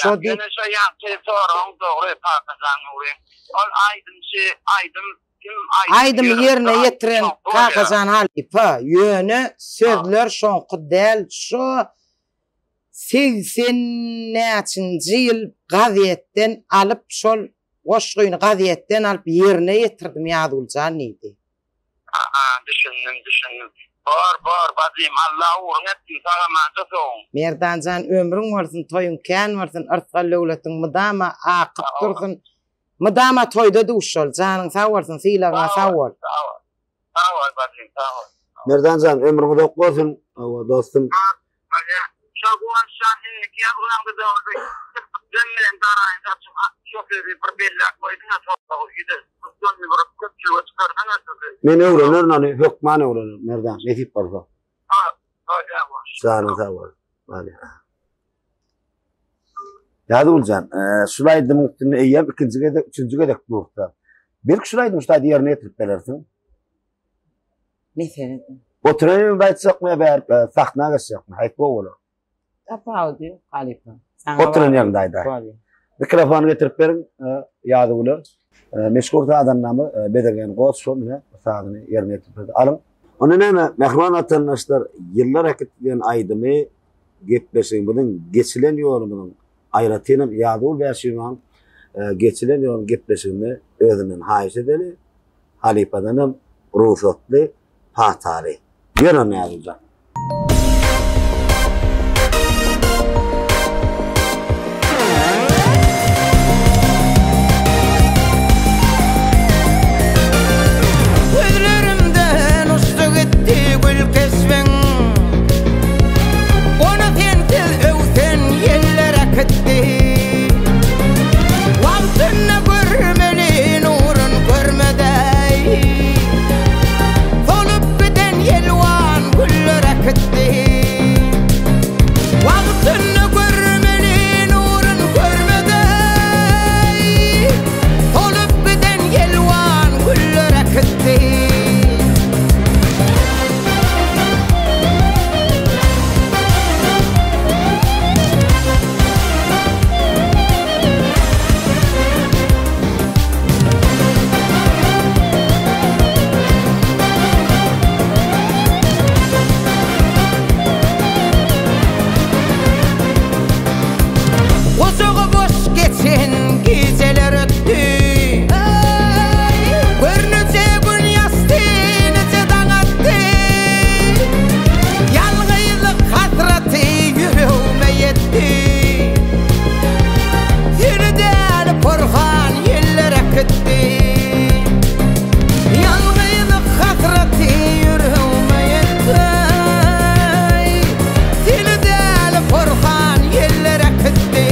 şo diýip. Ýöne şo ýaňky soragyň dogry Kakajan Nury. Ol aýdymçy aýdym kim aýdym Aýdymy ýerine ýetiren Kakajan halypa, ýöne sözler şoňky däl şo 80 näçinji ýyl gazetden alyp şol goşgyny gazetden alyp ýerine ýetirdim Ýazgüljan diýdi. Aa düşündim düşündim. Bor bor bajym Alla ugruň etsin sag amanja sowuň. Merdanjan ömrüň bolsun toýuň kän bolsun yrsgal döwletiň mydama akyp dursun. Mydama toýda duşaly. Janyň sag bolsun, sylagyňa sag bol. Sag bol. Sag bol bajym, sag bol. Merdan jan, ömrüň uzak bolsun. Hawa, dostum. Bolýa. Şo Guwanç jan indiki ýazgylaňda dogry kirpikden bilen daraýyn saçyň şo sözi bir belläp goýduňa soragy ýüze çykdanyny bir köpçülige çykarsaňa şo sözi. Men öwrenerin ony, hökman öwrenerin Merdan, nesip bolsa. Bolýa Guwanç. Janyň sag bolsun. Bolýa. Ýazgüljan, şul aýdymyň üstünde eýýäm ikinji gezek, üçünji gezek dursa. Belki şul aýdymy şu taýda ýerine ýetirip berersiň. Mesele. Oturan ýeriňde aýtjakmy ýa bärip sahna geçjekmi? Haýsy gowy bolar? Tapawudy ýok, halypa. Oturan ýeriňde aýdaý. Mikrofony getirip beriň, Ýazgüle. Meşhur sazandamyz Bezirgen Goçow mine sazyny ýerine ýetirip berdi. Alyň. Onda näme, mähriban watandaşlar, Ýyllar äkitdi diýen aýdymy gepleşigimiziň geçilen ýolumyzyň, aýratynam Ýazgül Bäşimowyň geçilen ýoluň gepleşiginde özünden haýyş edeli, halypadanam rugsatly, pataly. Ýör onda Ýazgüljan. Gözlerimden uçdy gitdi gül keşbiň Ony sensiz öwsen ýeller äkitdi Wagtynda görmeli nurun görmedeý Solup giden ýelwan güller äkitdi Wagtynda görmeli nurun görmedeý Solup giden ýelwan güller äkitdi. Gujagy boş geçen gijeler ötdi. Gör nije gün ýasdy, nije daň atdy. Ýalňyzlyk hasraty ýüregime ýetdi. Seni däli porhan ýeller äkitdi. Ýalňyzlyk hasraty ýüregime ýetdi. Seni däli porhan ýeller äkitdi.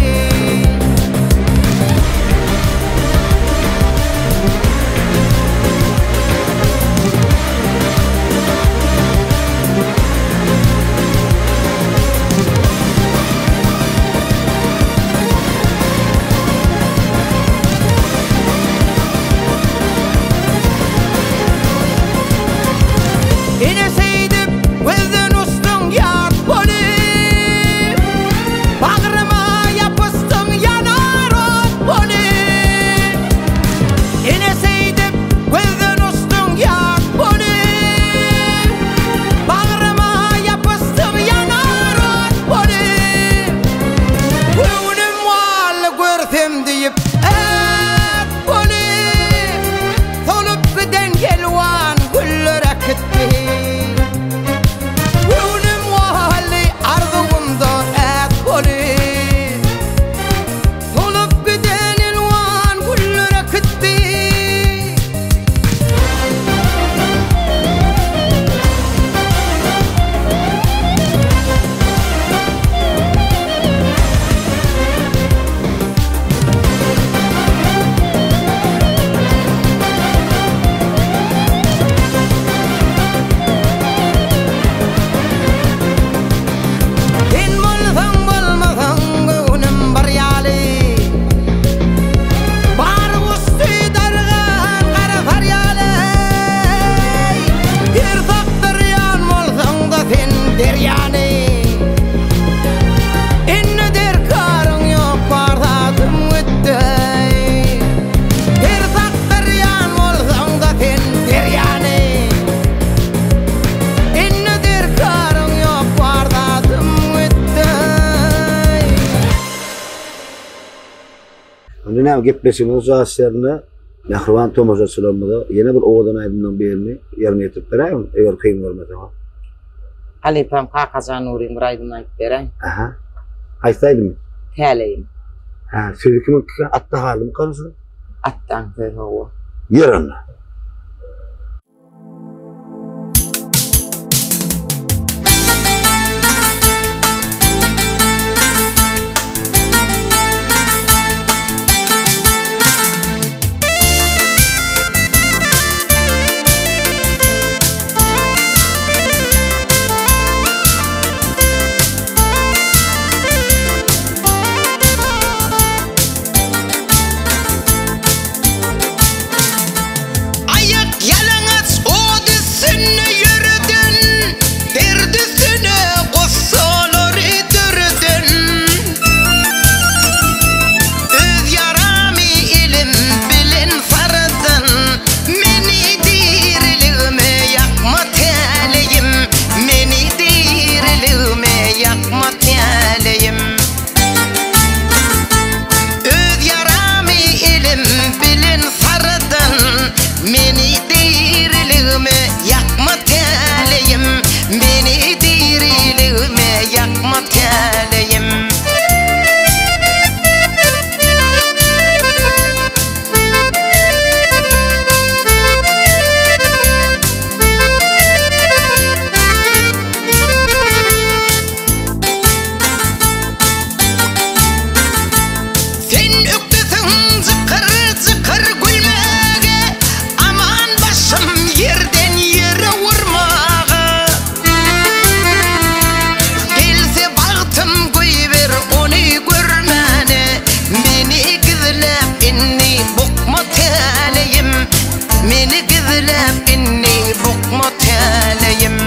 Ine şeýdip gözden uçduň ýat bolup, Bagryma ýapyşdyň ýanar ot bolup. Ine şeýdip gözden uçduň ýat bolup, Bagryma ýapyşdyň ýanar ot bolup. Göwnüm wally görsem diýip ät bolup, Solup giden ýelwan güller äkitdi. Göwnüm wally arzuwymda ät bolup, Solup giden elwan güller äkitdi. Sen bolsaň bolmasaň göwnüm bir ýaly Bar gusdy dargan gara sar ýaly Ýer sakdyrýan bolsaň-da sen derýany Indi derkaryň ýok bar zadym gitdi Ýer sakdyrýan bolsaň-da sen derýany Indi derkaryň ýok bar zadym gitdi. Indi näme gepleşigimiziň şu ýerinde mähriban tomaşaçylarymyza ýene bir owadan aýdymlaryň birini ýerine ýetirip beräýiň, eger kyn görmeseňiz. Halypam Kakajan Nuryň bir aýdymyny aýdyp beräý. Aha. Haýsy aýdymy? Täleýim. Hä, sözi kimiňki? Atda Hallymyka şunuň? Atdaň sözi hawa. Ýör onda. Aýak ýalaňaç ot üstünde ýöreden, Dert üstüne gussalary döreden. Öz ýaramy elim bilen sardan, Meni diriligime ýakma täleýim, Meni diriligime ýakma täleýim. Öz ýaramy elim bilen sardan, Meni diriligime ýakma täleýim, Meni diriligime ýakma täleýim. Sen ökdesiň jykyr-jykyr gülmäge, Aman başym ýerden ýere urmaga. Gelse bagtym goýber ony görmäne, Meni gizläp indi bukma täleýim, Meni gizläp indi bukma täleýim.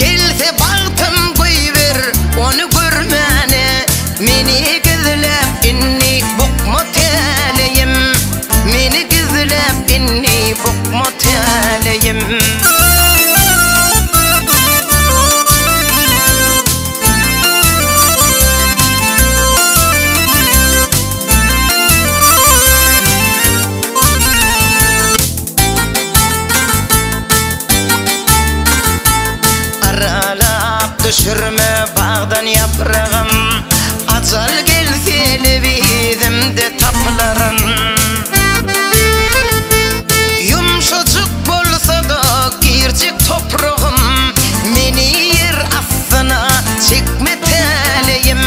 Gelse bagtym goýber ony görmäne Meni gizläp indi bukma täleýim Meni gizläp indi bukma täleýim. Aralap düşürme bagdan ýapragym, Ajal gelse lebizimde tapylaryn. Ýumşajyk bolsa-da girjek topragym, Meni ýer astyna çekme täleýim,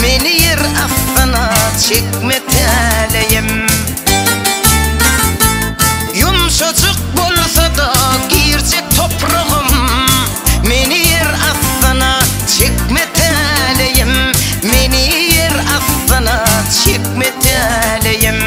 Meni ýer astyna çekme täleýim. Ýumşajyk bolsa-da girjek topragym, Meni ýer astyna çekme täleýim, Meni ýer astyna çekme täleýim.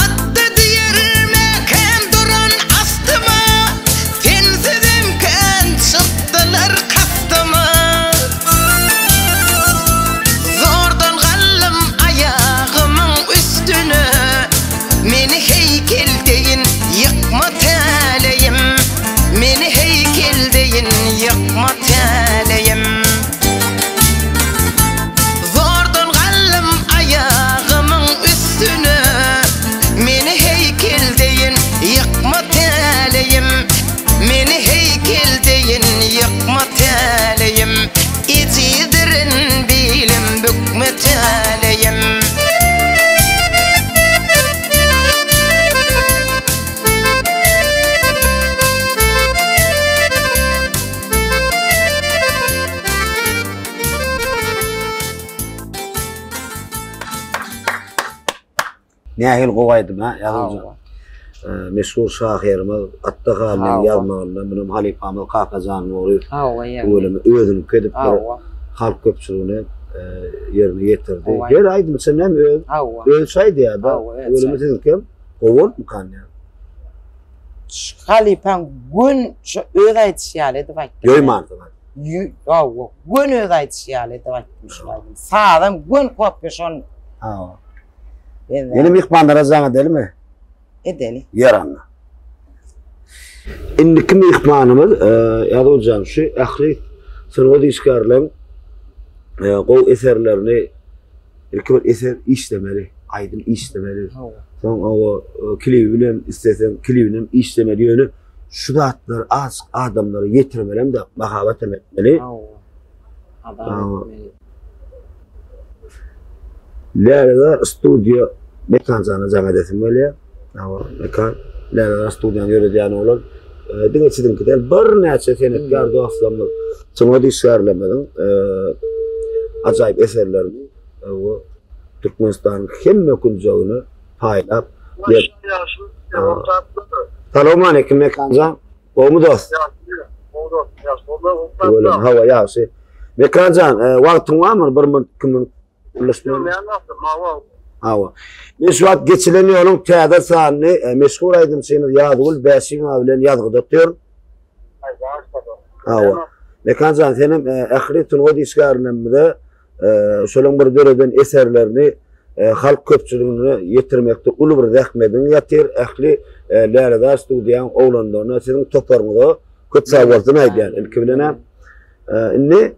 Atdy diýer mäkäm duran astyma, Sensizem kän çykdylar kastyma. Zordan galdym aýagymyň üstüne, Meni heýkel deýin ýykma täleýim, Meni heýkel deýin ýykma täleýim. Zordan galdym aýagymyň üstüne, Meni heýkel deýin ýykma täleýim, Meni heýkel deýin ýykma täleýim, Ejizdirin bilim bükme täleýim. Nähili gowy aýdym ha, ýazyjy. Meşhur şahyrymyz Atda Halynyň ýazmagynda munam halypamyz Kakajan Nuryýew tüweleme özüniňki edip bir halk köpçüligine ýerine ýetirdi. Her aýdymçy näme öz özçe aýdýar-da. Tüweleme siziňkem gowy bolupmykan ýa? Halypaň gön şu öz aýdyşy ýaly edip aýtdym. Ýoýmansyň. Hawa, gön öz aýdyşy ýaly edip aýtdym şul aýdymy. Sazam gön kopýa şon. Hawa. Ýene myhmanlara jaň edelimi? Edeli. Ýer anna. Indiki myhmanymyz e, ýazyjy şu ähli sungat işgärleriň e, gowy eserlerini. Ilki bir eser işlemeli, aýdym işlemeli. Soň owa klibi bilen isleseň klibini işlemeli ýöne şu zatlary azajyk adamlara ýetirmeli hem-de mahabat hem etmeli. Lälezar studiýa Mekanjana jaň edesim gelýär. Hawa, Mekan Lälezar studiýany ýöredýän oglan. Diňe siziňki däl, birnäçe senetkär dostlarymyz, sungat işgärlerimiziň ajaýyp eserlerini we Türkmenistanyň hemme künjegine paýlap Salowmaleýkim Mekanjan. Gowmy dost? Hawa, ýagşy. Mekanjan, wagtyň barmy? Bir minut, 2 minut gürleşmeli. Hawa. Men şu wagt geçilen ýoluň täze sanyny e, meşhur aýdymçymyz Ýazgül Bäşimowa bilen ýazgyda otyryn. Hawa. Mekanjan senem e, ähli sungat işgärlerimize e, şolaryň bir döreden eserlerini halk köpçüligine ýetirmekde uly bir zähmediň ýatyr. Ähli Lälezar studiýaň oglanlaryna, siziň toparyňyza köp sag bolsun aýdýan ilki bilen. Indi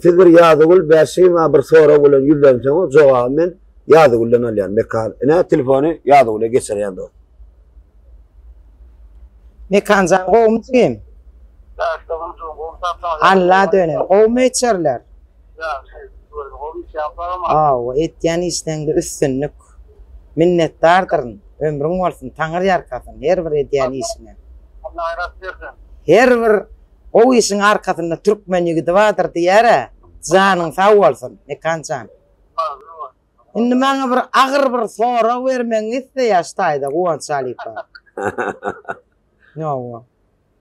Siz bir Ýazygül Bäşimowa bir sorag bilen ýüzlenseňiz, jogaby men Ýazygülden alýan. Mekan, ine telefony Ýazygüle geçirýän dost. Mekanjan gowmy jigim? Alla dönen. Gowmy içerler? Hawa, etýän işleňde üstünlik. Minnetdardyryn. Ömrüň bolsun, Taňry ýalkasyn her bir edýän işiňe. Her bir Gowy işiň arkasynda türkmen ýigidi bardyr diýýär-ä. Janyň sag bolsun, Mekan jan. Indi maňa bir agyr bir sorag bermegiňi isleýär şu taýda Guwanç halypa. Ýowa.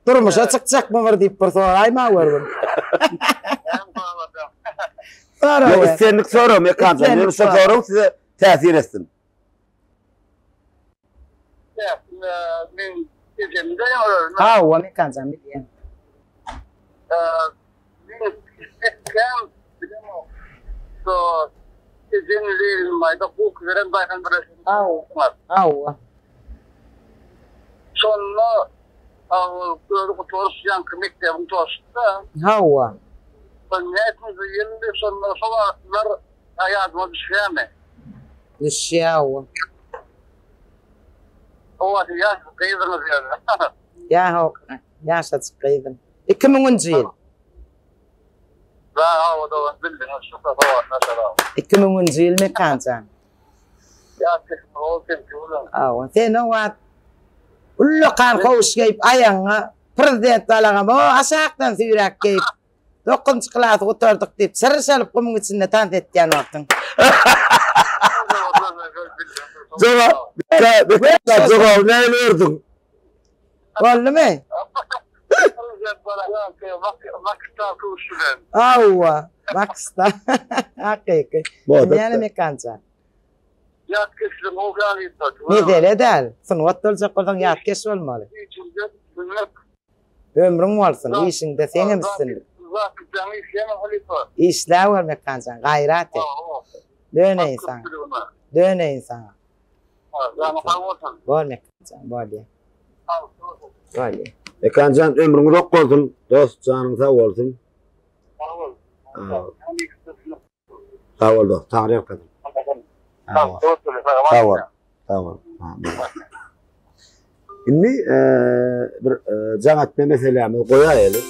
Durmuşa çykjakmy bir diýip bir soraýma görgün. Ýok, islendik sorag Mekan jan. Ýöne şu sorag size täsir etsin. Men ejemi de Hawa, Mekanjan bilýän. Men etkem bilemok. So ejem Leýlimaýda guk beren daýhan birleşiginiň. Hawa. Hawa. Şonda özi gutaryp ýaňky mekdebiň toşunda. Hawa. Şonda näçinji ýyldy şonda şo wagtlar ýadyma düşýärmi? Düşýär hawa. Hawa ýaş gyzyňyz ýöne. Ýa hok, ýaşajyk gyzym. 2000-nji ýyl. Da hawa dogan bildiňiz şu hawa naşara. 2000-nji ýyl Mekanjan. Ýaş kesim ol sen bilen. Hawa, sen o wagt ullakan kowuş geýip aýagyňa prezident balagam o aşakdan süýräk geýip Dokuzynjy klasy gutardyk diýip, çyrşalyp gumuň içinde tans etýän wagtyň. Jogap, jogaby näme berdiň? Boldumy? Hawa, Maksda. Hakyky. Näme mekança? Mesele däl. Sungat boljak bolsaň ýatkeş bolmaly. Ömrüň bolsun, işiňde seňem üstünlik. Işläber Mekanjan, gaýrat et. Döneýin saňa. Döneýin saňa. Bol Mekanjan, bolýa. Bolýa. Mekanjan ömrüň uzak bolsun, dost janyň sag bolsun. Sag bol dost, Taňry ýalkasyn. Sag bol. Sag bol. Indi bir jaň etme meselämizi goýaýaly.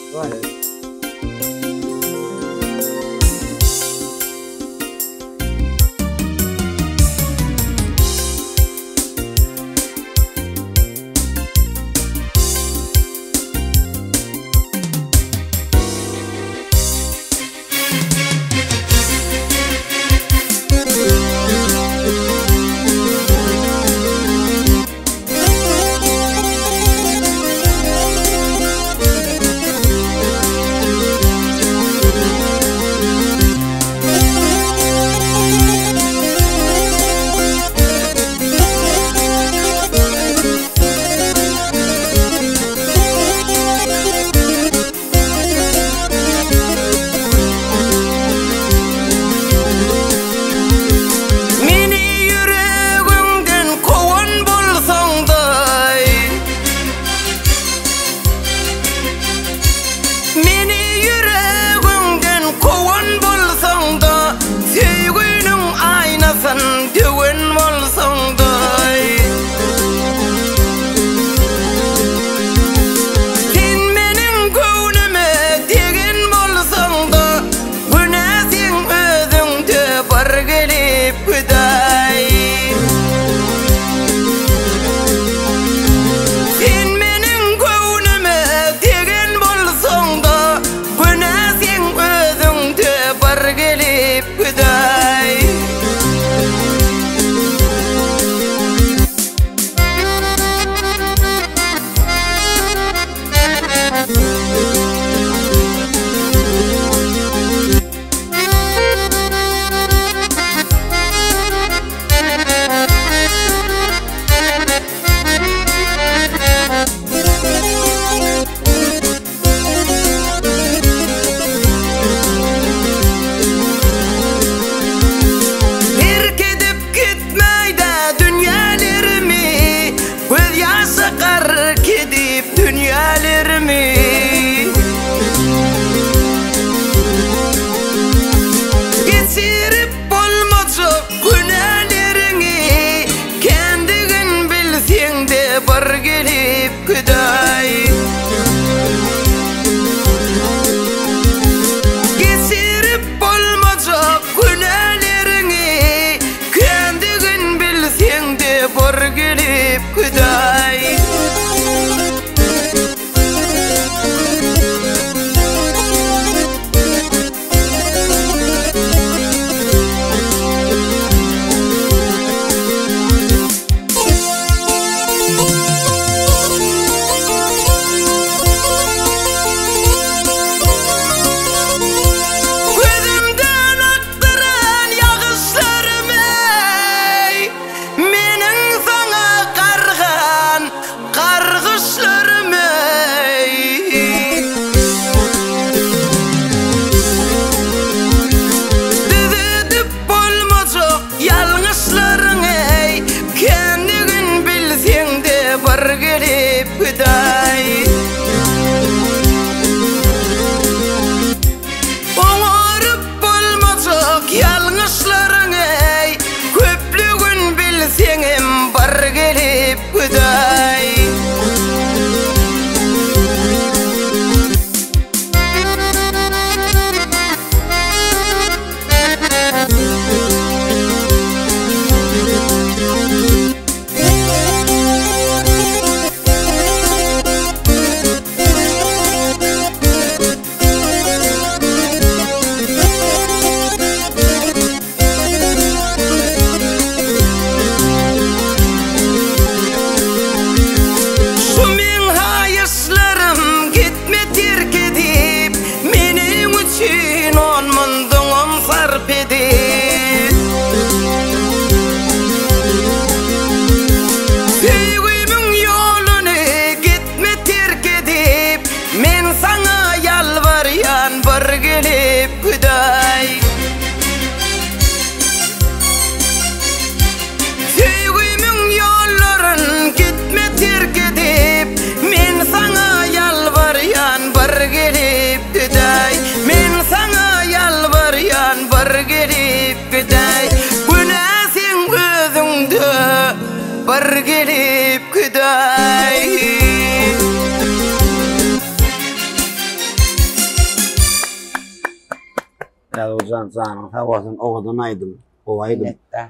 gidäý. Şu meň haýyşlarym gitme terk edip, Meniň üçin on munduňam sarp edip. Söýgimiň ýoluny gitme terk edip, Men saňa ýalbarýan bir gelip gidäý. Söýgimiň ýollaryn gitme terk edip, Men saňa ýalbarýan bir gelip gidäý. Men saňa ýalbarýan bir gelip gidäý. Günä seň özüňde bir gelip gidäý. Ýazgujan janyň sag bolsun owadan aýdym gowy aýdym. Minnetdar.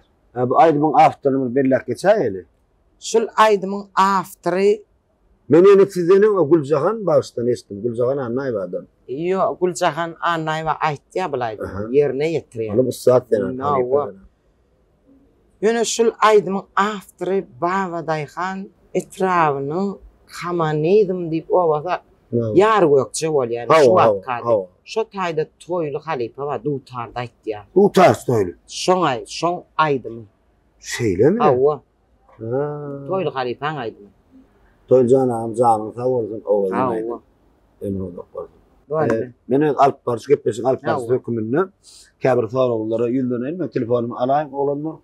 Bu aýdymyň awtoryny bir belläp geçäýeli. Şul aýdymyň awtory Men ýene sizden öň Güljahan bagşydan eşitdim. Güljahan Annaýewadan. Ýok, Güljahan Annaýewa aýtýar bul aýdymy, ýerine ýetirýär. Olam ussat zenan, halypa zenan. Ýöne şul aýdymyň awtory Babadaýhan etrabynyň Kommunizm diýip obasy Ýargökje bolýar şu wagtky ady. Şo taýda Toýly halypa bar, dutarda aýtýar. Dutarçy Toýly. Şoň şoň aýdymy. Şeýlemi? Hawa. Toýly halypaň aýdymy. Toýlyjan agam janyň sag bolsun owadan aýdym. Ömrüň uzak bolsun. Men öz alyp baryş gepleşigiň alyp baryşy höküminde käbir soraglara ýüzleneýin. Men telefonymy alaýyn oglanlar.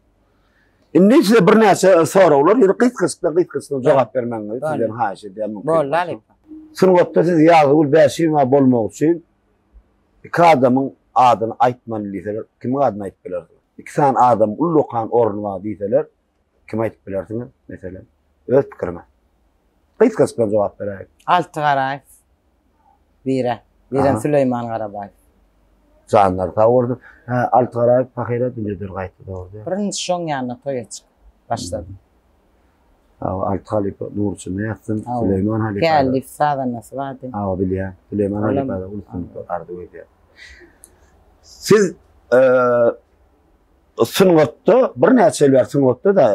Indi size birnäçe soraglar, ýöne gysgaçykdan gysgaçykdan jogap bermegiňizi sizden haýyş edýän. Boldy halypa. Sungatda siz Ýazgül Bäşimowa bolmak üçin iki adamyň adyny aýtmaly diýseler, kimiň adyny aýdyp bilersiňiz? Iki sany adamyň ullakan orny bar diýseler, Kim aýdyp bilersiňiz, meselem? Öz pikiriňiz. Gysgaçykdan jogap beräýiň. Alty Garaýew. Bire. Birem Süleýman Garabaýew. Janlary sag bolsun. Hä, Alty Garaýew pahyra dünýeden gaýtdy dogry. Birinji şoň ýanyna toýa çykyp başladym. Hawa, Alty halypa nur içinde ýatsyn. Süleýman halypa. Kälif sazandasy bardy. Hawa, bilýän. Süleýman halypa-da uly üstünlikler arzuw edýän. Siz Sungatda birnäçe ýyl bäri sungatda-da,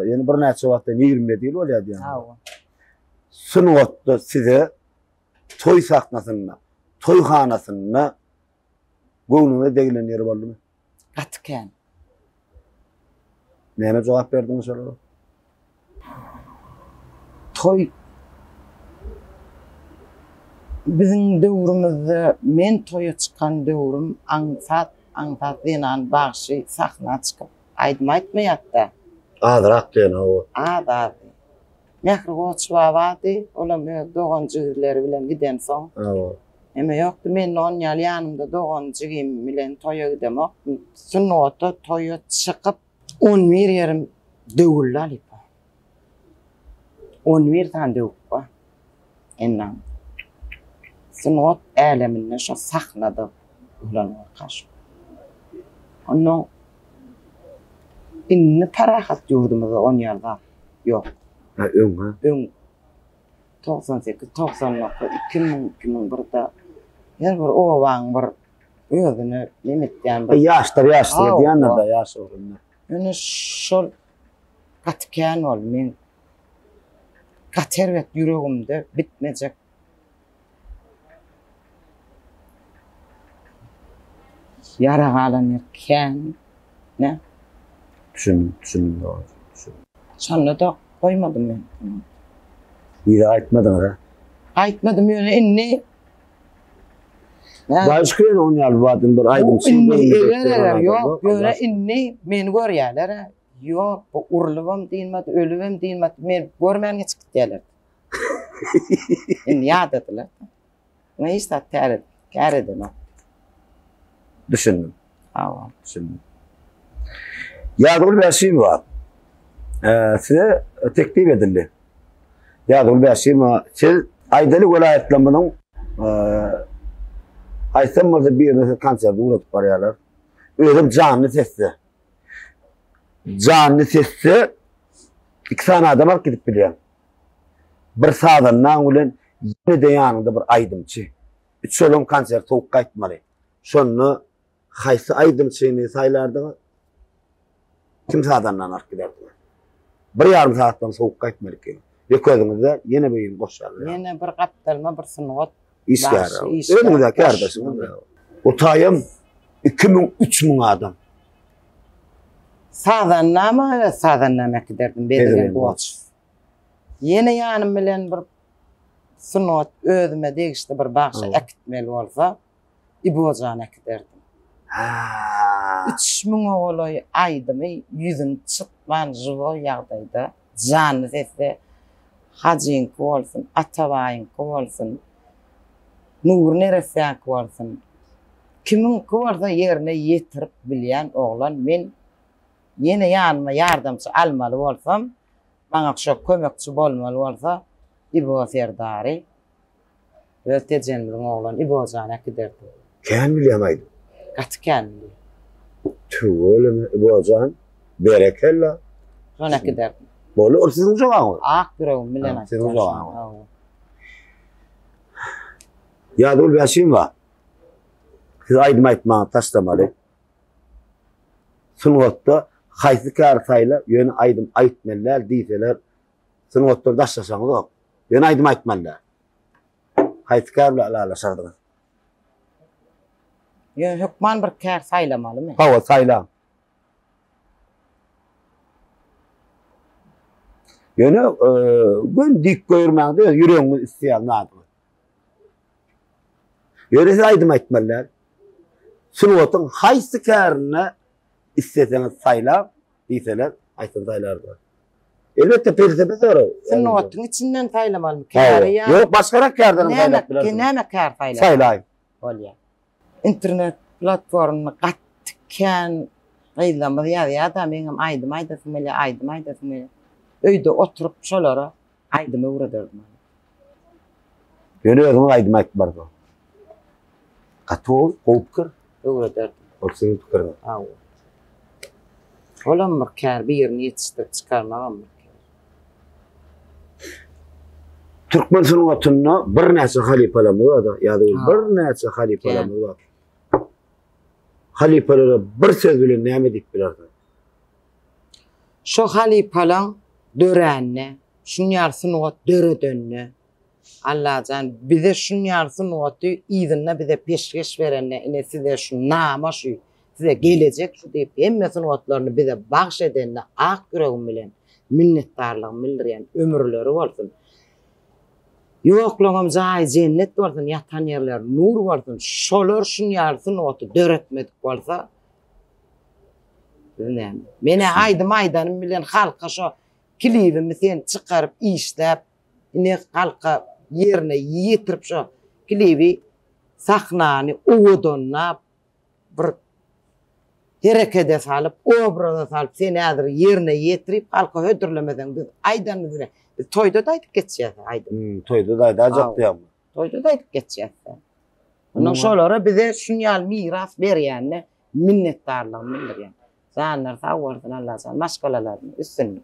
ýöne birnäçe wagtdan 27 ýyl bolýar diýýän. Hawa. Sungatda size toý sahnasynda, toýhanasynda göwnüňize degilen ýeri boldumy? Gaty kän. Näme jogap berdiňiz şolara? Toý biziň döwrümizde men toýa çykan döwrüm aňsat aňsat zenan bagşy sahna çykyp aýdym aýtmaýardy. Azrak diýen hawa. Az azdy. Mähri Goçbaba bardy, olam öz dogan jigileri bilen gidensoň. Hawa. Neme ýokdy, men on ýaly ýanymda dogan jigim bilen toýa gidemokdym. Sungata toýa çykyp 11 ýerim döwüldi halypa. 11 sany döwük bar. Endam. Sungat äleminde şo sahnada bolan waka şu. Ondan indi parahat ýurdumyzda on ýaly zat ýok. Ha, öň ha? Öň 98, 99, 2000, 2001-de her bir obaň bir özüne neme etýän bir. Ýaşlar ýaşlyk edýändir-de ýaş ugrunda. Ýöne şol gaty kän boldy. Men gaty erbet ýüregimde bitmejek ýara galan ýer kän. Ne? Düşündim, düşündim dogry. Düşündim. Şonda-da goýmadym men. Yza gaýtmadyňyz-a? Gaýtmadym ýöne indi Hudaýa şükür ýöne on ýaly badyn bir aýdymçy Indi eger eger ýok ýöne indi meni görýärler-ä. Ýok bu urlubam dynmady, ölübem dynmady. Meni görmän geçip gitýärler. Indi ýadadylar. Muňa hiç zat kär kär edenok. Düşündim. Hawa. Düşündim. Ýazgül Bäşimowa. Size teklip edildi. Ýazgül Bäşimowa, siz aýdaly welaýatlarymyzyň haýsam bolsa birine siz konsert ugradyp barýarlar. Özem janly sesde. Janly sesde iki sany adam alyp gidip bilýär. Bir sazandaň bilen ýene-de ýanyňda bir aýdymçy. Üç olam konsert sowuk gaýtmaly. Şonda Haýsy aýdymçyny saýlardyňyz? Kim sazandany alyp giderdiňiz? Bir ýarym sagatdan sowuk gaýtmaly eken. Ýeke özüňizde ýene birini goşarlar. Ýene bir gapdalyma bir sungat işgäri. Özüňiz kärdeşiňiz. O taýam 2000, 3000 adam. Sazandamy? Öz sazandamy äkiderdim, Bezirgen Goç. Ýene ýanym bilen bir sungat özüme degişli bir bagşy äkitmeli bolsa, Ibojany äkiderdim. Üç müňe golaý aýdymy ýüzüni çytman žiwoý ýagdaýda, janly sesde Hajyňky bolsun, Atabaýyňky bolsun, Nury neressäňki bolsun, kimiňki bolsa ýerine ýetirip bilýän oglan men ýene ýanyma ýardamçy almaly bolsam, maňa şo kömekçi bolmaly bolsa Ibo Serdary Öz Tejenimiziň oglany Ibojany äkiderdim. Kän bilýäň aýdym. Gaty kän bilýän. Tüweleme Ibojan. Berekella. Şony äkiderdim. Boldy, ol siziň jogabyňyz. Ak ýüregim bilen aýtýan. Siziň jogabyňyz. Ýazgül Bäşimowa. Siz aýdym aýtmagy taşlamaly. Sungatda haýsy käri saýla, ýöne aýdym aýtmaly däl diýseler, sungatdan daşlaşaňyzok. Ýöne aýdym aýtmaly däl. Haýsy kär bilen ylalaşardyňyz? Ýöne hökman bir kär saýlamalymy? Hawa, saýlaň. Ýöne göni dik goýurmaňda öz ýüregiňiz isleýän zadyňyz. Ýöne siz aýdym aýtmaly däl. Sungatyň haýsy kärine isleseňiz saýlaň diýseler, aýtsaň saýlardyňyz. Elbetde pelsepe sorag. Sungatyň içinden saýlamalymy käri ýa? Ýok, başgarak kärden hem saýlap bilersiň. Näme kär saýlaýyn? Saýlaý. Bolýar. Internet platformada gaty kän gyzlarymyz ýazýar-da, meňem aýdym aýdasym gelýär, aýdym aýdasym gelýär. Öýde oturyp şolara aýdym öwrederdim. Ýöne özüňiz aýdym aýtmarsyňyz. Gaty gowy, gowy pikir. Öwrederdim. Ol siziň pikiriňiz. Hawa. Olam bir kär, birini ýetişdirip çykarmagam bir kär. Türkmen sungatynda birnäçe halypalarymyz bar-da, ýa-da birnäçe halypalarymyz bar. Halypalara bir söz bilen näme diýip bilersiňiz? Şo halypalaň döränine, şun ýaly sungat döredenine, Allajan bize şun ýaly sungaty yzynda bize peşgeş berende, ine size şu nama şu, size gelejek şu diýip hemme sungatlaryny bize bagş edenine ak ýüregim bilen minnetdarlygymy bildirýän, ömürleri bolsun. Ýoklaňam jaýy jennet bolsun, ýatan ýerleri nur bolsun. Şolar şun ýaly sungaty döretmedik bolsa, biz näme? Men-ä aýdym aýdanym bilen halka şo klibimi sen çykaryp işläp, ine halka ýerine ýetirip şo klibi sahnany owadanlap bir herekede salyp, obraza salyp sen häzir ýerine ýetirip halka hödürlemeseň biz aýdanymyz bilen biz toýda-da aýdyp geçýäs aýdym. Hmm, toýda-da aýdajak diýýäňmi? Toýda-da aýdyp geçýäs. Ondan şolara bize şun ýaly miras berýänine minnetdarlygymy bildirýän. Janlary sag bolsun Allajan maşgalalaryna üstünlik.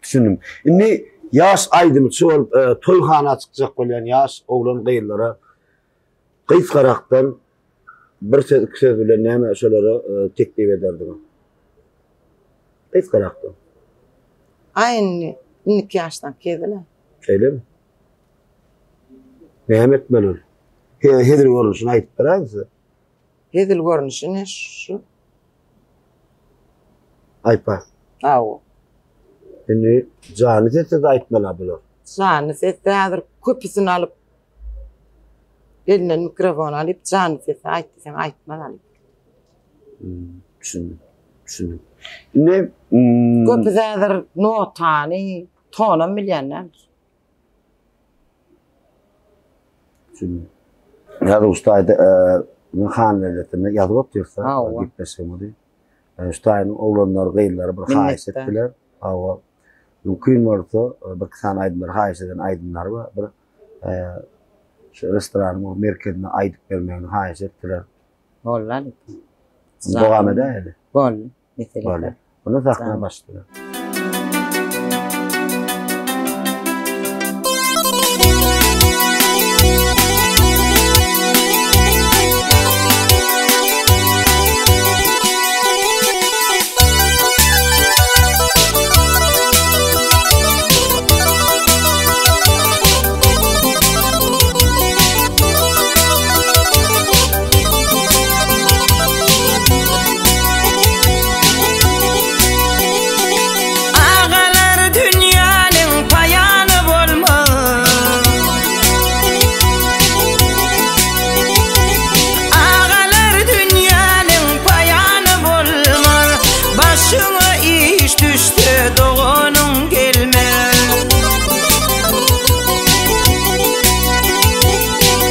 Düşündim. Indi ýaş aýdymçy bolup e, toýhana çykjak bolýan ýaş oglan gyzlara gysgarakdan bir söz iki söz bilen näme şolara e, teklip ederdiňiz? Gysgarakdan. Aý indi indiki ýaşdan kezile. Şeýlemi? Näme etmeli ol? Hezil görnüşini aýdyp beräýiň size. Hezil görnüşi ne şu? Aýpa. Aw. Indi jany sesde de aýtmaly bular. Jany sesde häzir köpüsini alyp elinden mikrofon alyp jany sesde aýt diýseň aýtmaz alyp. Hmm, düşündim. Düşündim. Indi hmm, köpüsi häzir notany, tonam bilýän däldir. Ýazuw şu taýda Han Lelletinde ýazyp otyrsa, gepleşigimizi. Şu taýynyň oglanlary, gyzlary bir haýyş etdiler. Hawa. Mümkin bolsa, birki sany aýdymlary haýyş eden aýdymlary bar. Bir şu restoranyň merkezinde aýdyp bermegini haýyş etdiler. Boldy halypa. Dowam edäýeli. Boldy. Mesele. Boldy. Onda sahna başlaýar. Agalar dünýäniň paýany bolmaz. Agalar dünýäniň paýany bolmaz. Başyňa iş düşse doganyň gelmez.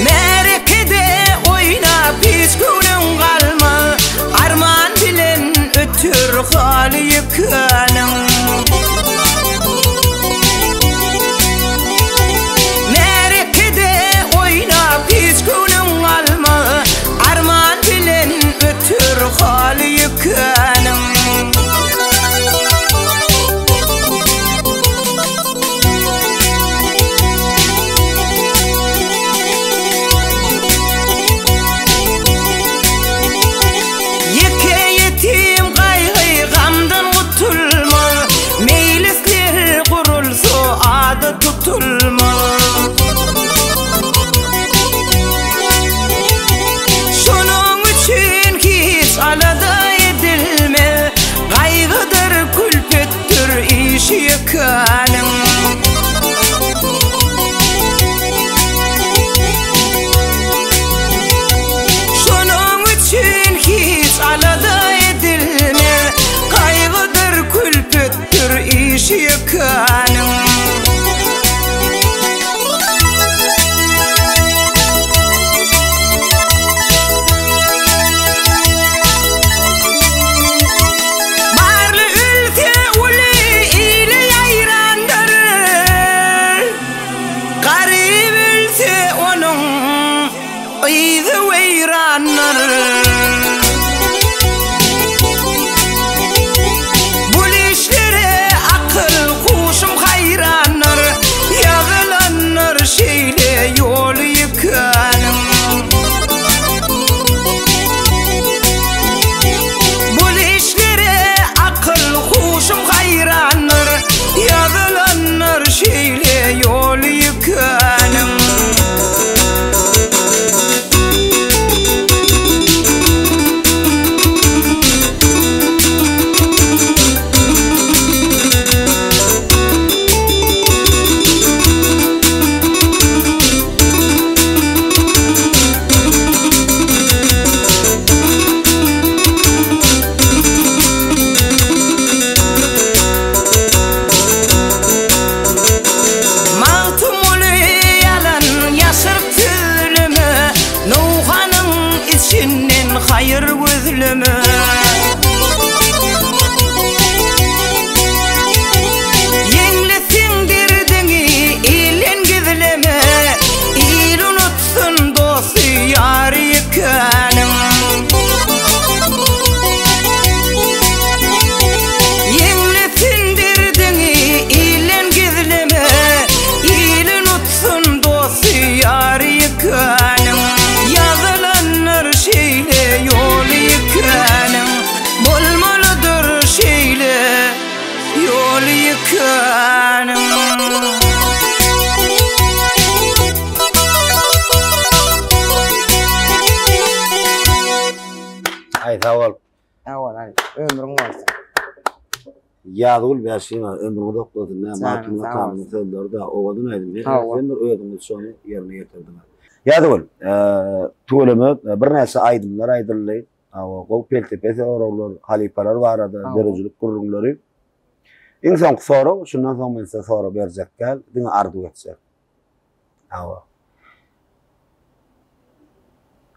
Märekede oýnap hiç göwnüň galmaz. Arman bilen ötür haly ýekäniň. Märekede oýnap hiç göwnüň galmaz. Arman bilen ötür haly ýekäniň. Ýeke ýetim gaýgy gamdan gutulmaz, Meýlisler gurulsa ady tutulmaz. Şonuň üçin hiç alada edilmez, Gaýgydyr, külpetdir işi ýekäniň. Şonuň üçin hiç alada edilmez, Gaýgydyr, külpetdir işi ýekäniň. Barly ölse uly ile ýaýrandyr. Garyp ölse onuň yzy weýrandyr. Bul işlere akyl huşum haýrandyr. Ýazylandyr şeýle ýoly ýekäniň. Bul işlere akyl huşum haýrandyr. Ýazylandyr şeýle ýoly ýekäniň. Magtymguly ýalan ýaşyryp sözleme, Nowhanyň içinden haýyr gözleme. Ýeňletseň derdiňi ilden gizleme, Il unutsyn dosty ýary ýekäniň. Ýeňletsin derdiňi ilden gizleme, Il unutsyn dosty ýary ýekäniň. Ýazylandyr şeýle ýoly ýekäniň, Bolmalydyr şeýle ýoly ýekäniň. Aý sag bol. Sag bol aý. Ömrüň bolsun. Ýazgül Bäşimowa ömrüň uzak bolsun. Näme Janyň Magtymguly sag atamyzyň bolsun. sözleri-de owadan aýdym. Hawa. Sen bir özüňiz şony ýerine ýetirdiňiz. Ýazgül, tüweleme birnäçe aýdymlar aýdyldy. Hawa, gowy pelsepe soraglar, halypalar barada Hawa. döredijilik gürrüňleri. Iň soňky sorag, şundan soň men size sorag berjek däl, diňe arzuw etjek. Hawa.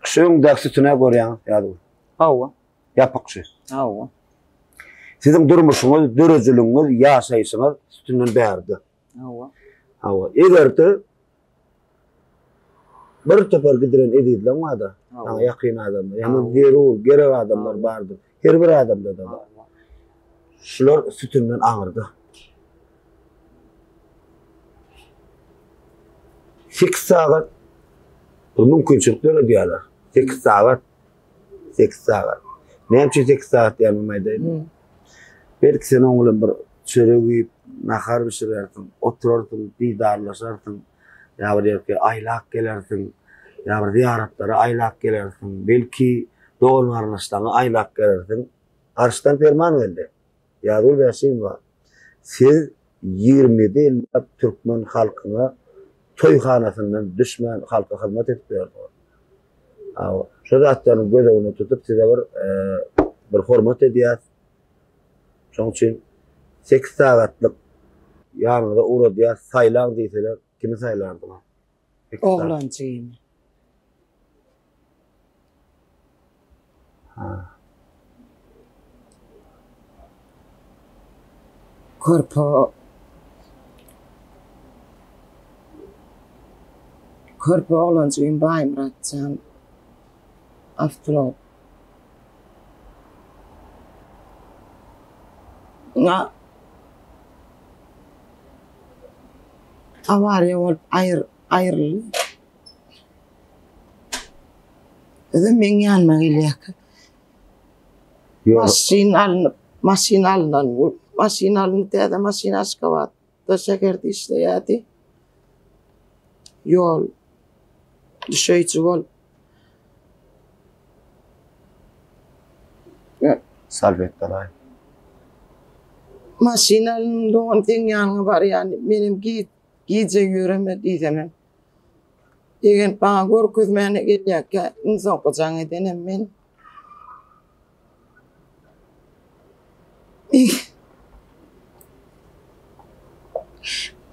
Şu öňdäki sütüne görýäňiz, Ýazgül. Hawa. Ýapyk şu. Hawa. Siziň durmuşyňyz, dörejiligiňiz, ýaşaýşyňyz sütünden bärde. Hawa. Hawa. Eger-de bir topar gidiren ezizleň barda, saňa ýakyn adamlar, ýagny zerur, gerek adamlar bardyr. Her bir adamda-da bar. Şular sütünden aňyrda. Sekiz sagat bir mümkinçilik döredýärler. Sekiz sagat. Sekiz sagat. Näme üçin sekiz sagat diýýänimi aýdaýyn. Belki sen oň bilen bir çörek iýip, nahar bişirersiň, oturarsyň, didarlaşarsyň, ýa bir ýerki aýlap gelersiň, ýa bir zyýaratlara aýlap gelersiň, belki dogan-garyndaşlaryňy aýlap gelersiň. Arşdan perman geldi. Ýazgül Bäşimowa, siz 27 ýyllap türkmen halkyna toýhanasyndan düşmän halka hyzmat edip ýördüňiz. Şo zatlaryny göz öňünde tutup size bir bir hormat edýäs. Şonuň üçin 8 sagatlyk ýanyňyza ugradýas, saýlaň diýseler, kimi saýlardyňyz? Oglanjygymy. Ha. Körpe Körpe oglanjygym Baýmyratjan awtoulag Na awariýa bolup aýr aýryldy. Özem meň ýanyma gelýärkä. Maşyn alnyp, maşyn alnan, maşyn alyndy, täze maşyn Aşgabatda şäherde işleýärdi. Ýol düşeýji bolup. Salfetkalaý. Maşyn alyndy, dogan seň ýanyňa barýan, menem gije ýöreme diýsemem. Ýegen maňa görkezmäne gelýärkä iň soňky jaň edenem men.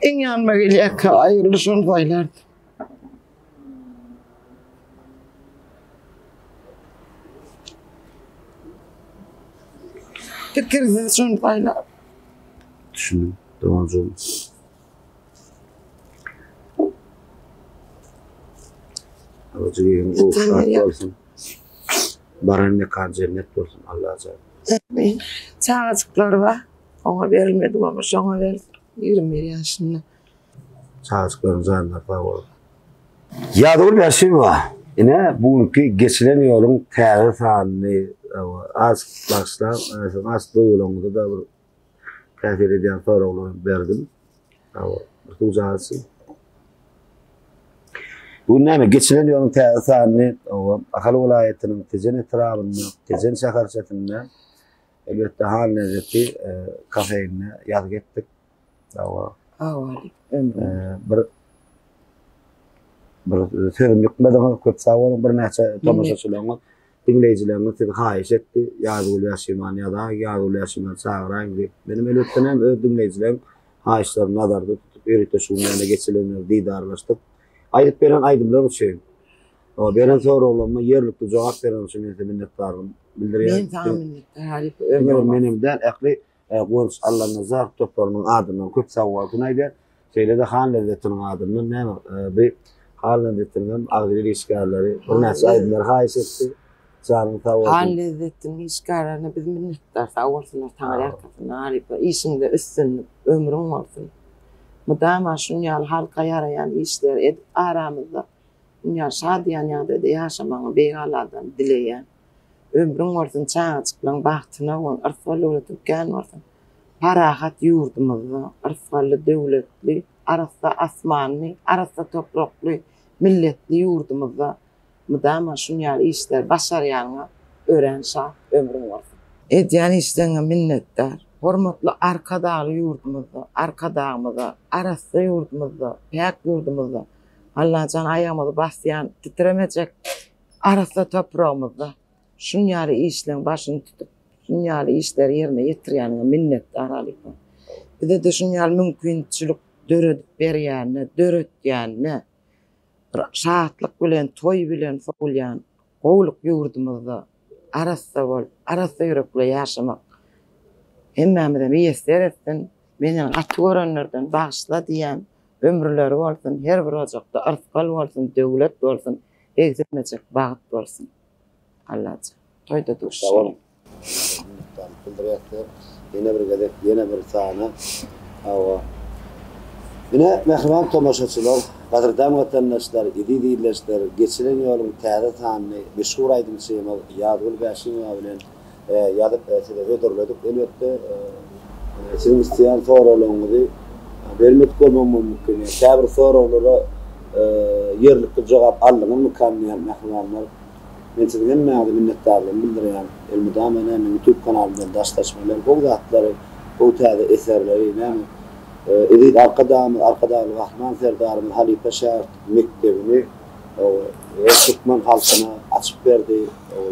Iň ýanyma gelýärkä aýrylyş şony saýlardym. Pikirsiz şony saýlardym. Düşündim, doganjygym. Alyjy ruhy bolsun. Baran mekan jennet bolsun Allajan. Amin. Çagajyklary bar. Oňa berilmedi bolma şoňa bersin. 21 ýaşynda. Çagajyklaryň janlary sag bolsun. Ýazgül Bäşimowa, ine bu günki geçilen ýoluň täze sanyny az bagyşlaň, siziň az duýgularyňyzy-da bir täsir edýän soraglary berdim. Sag bol. Bir suwjagaz içiň. Bu gün näme? Geçilen ýoluň täze sanyny Ahal welaýatynyň Tejen etrabynda, Tejen şäherçesinde elbetde Han lezzeti e, kafeinde ýazgy etdik. Sag bol. Sag bol. Ömrüm. Bir bir sözüm ýykmadyňyz, köp sag boluň. Birnäçe tomaşaçylaryňyz, diňleýjileriňiz sizi haýyş etdi. Ýazgül Ýaşimany ýazaý, Ýazgül Ýaşimany çagyraýyň diýip. Menem elbetde näme öz diňleýjilerim haýyşlaryny nazarda tutup ýörite şu gün ýene geçilenleri didarlaşdyk. Aýdyp beren aýdymlar üçin, beren soraglaryma ýerlikli jogap beren üçin men size minnetdarlygym bildirýän. Men saňa minnetdar halypa. Diňe bir menem däl, ähli Guwanç Allanazarow toparynyň adyndan köp sag bolsun aýdýar. Şeýle-de Han lezzetiniň adyndan näme bi Han lezzetiniň hem agzybir işgärleri birnäçe aýdymlary haýyş etdi. Janyň sag bolsun. Han lezzetiniň işgärlerine biz minnetdar sag bolsunlar Taňry ýalkasyn halypa işiňde üstünlik ömrüň bolsun. Mydama şuň ýaly halka ýaraýan işleri edip aramyzda şuň ýaly şadyýan ýagdaýda ýaşamagyňy Beýik Alladan dileýän. Ömrüň bolsun çagajyklaň bagtyna gon yrsgal döwletiň kän bolsun parahat ýurdumyzda yrsgally döwletli arassa asmanly arassa toprakly milletli ýurdumyzda mydama şun ýaly işleri başarýanyňa örän şat ömrüň bolsun. Edýän işleriňe minnetdar. Hormatly Arkadagly ýurdumyzda Arkadagymyza arassa ýurdumyzda päk ýurdumyzda Allajan aýagymyzy basýan titremejek Arassa topragymyzda şun ýaly işleň başyny tutup, şun ýaly işleri ýerine ýetirýäniňe minnetdar halypa. Bize-de şun ýaly mümkinçilik döredip berýänine, döretýänine bir şatlyk bilen, toý bilen sowulýan gowulyk ýurdumyzda arassa bolup, arassa ýürek bilen ýaşamak. Hemmämize miýesser etsin. Meni gaty görenlerden bagyşla diýýän. Ömürleri bolsun, her bir ojakda yrsgal bolsun, döwlet bolsun, egsilmejek bagt bolsun. Allajan. Toýda duşuşalyň. Minnetdarlyk bildirýäs. Ýene bir gezek, ýene bir sana. Hawa. Ine, mähriban tomaşaçylar, gadyrdan watandaşlar, eziz ildeşler, geçilen ýoluň täze sanyny meşhur aýdymçymyz Ýazgül Bäşimowa bilen ýazyp size hödürledik. Elbetde, siziň isleýän soraglaryňyzy bermedik bolmagymyz mümkin. Käbir soraglara ýerlikli jogap aldyňyzmykan diýýän mähribanlar. Men siziň hemmäňize minnetdarlygymy bildirýän. Elmydama näme YouTube kanalymdan daşlaşmaly gowy zatlary, gowy täze eserleri, näme Eziz Arkadagymyz, Arkadagly Gahryman Serdarymyz halypa şägirt mekdebini türkmen halkyna açyp berdi,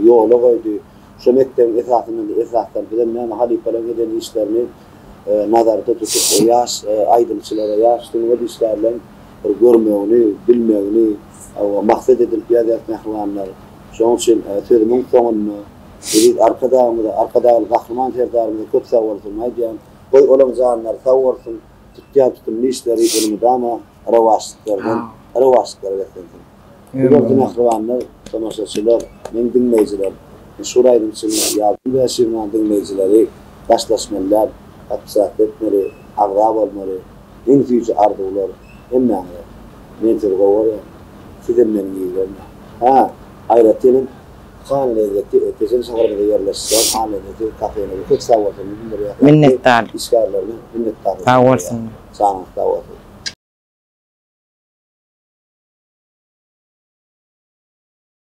ýola goýdy. Şo mekdebiň esasynda esasdan bizem näme halypalaryň eden işlerini nazarda tutup ýaş aýdymçylara, ýaş sungat işgärleriň bir görmegini, bilmegini maksat edinip ýazýas mähribanlar. Şonuň üçin sözümiň soňunda eziz Arkadagymyza, Arkadagly Gahryman Serdarymyza köp sag bolsun aýdýan. Goý olaň janlary sag bolsun, tutýan tutumly işleri elmydama rowaçlyklardan rowaçlyklara beslensin. Bu bolsa mähribanlar, tomaşaçylar, meň diňleýjiler, meşhur aýdymçyny Ýazgül Bäşimowanyň diňleýjileri daşlaşmaly däl, podpisatsa etmeli, agza bolmaly, iň süýji arzuwlar hemmäňize. Men sizi gowy görýän, sizem meniň ýigrenmäň. Hä, aýratyn hem Han lezzeti Tejen şäherinde ýerleşýän Han lezzeti kafeňize köp sag bolsun bildirýäs. Minnetdar. Işgärlerine minnetdarlyk Sag bolsunlar. Janyňyz sag bolsun.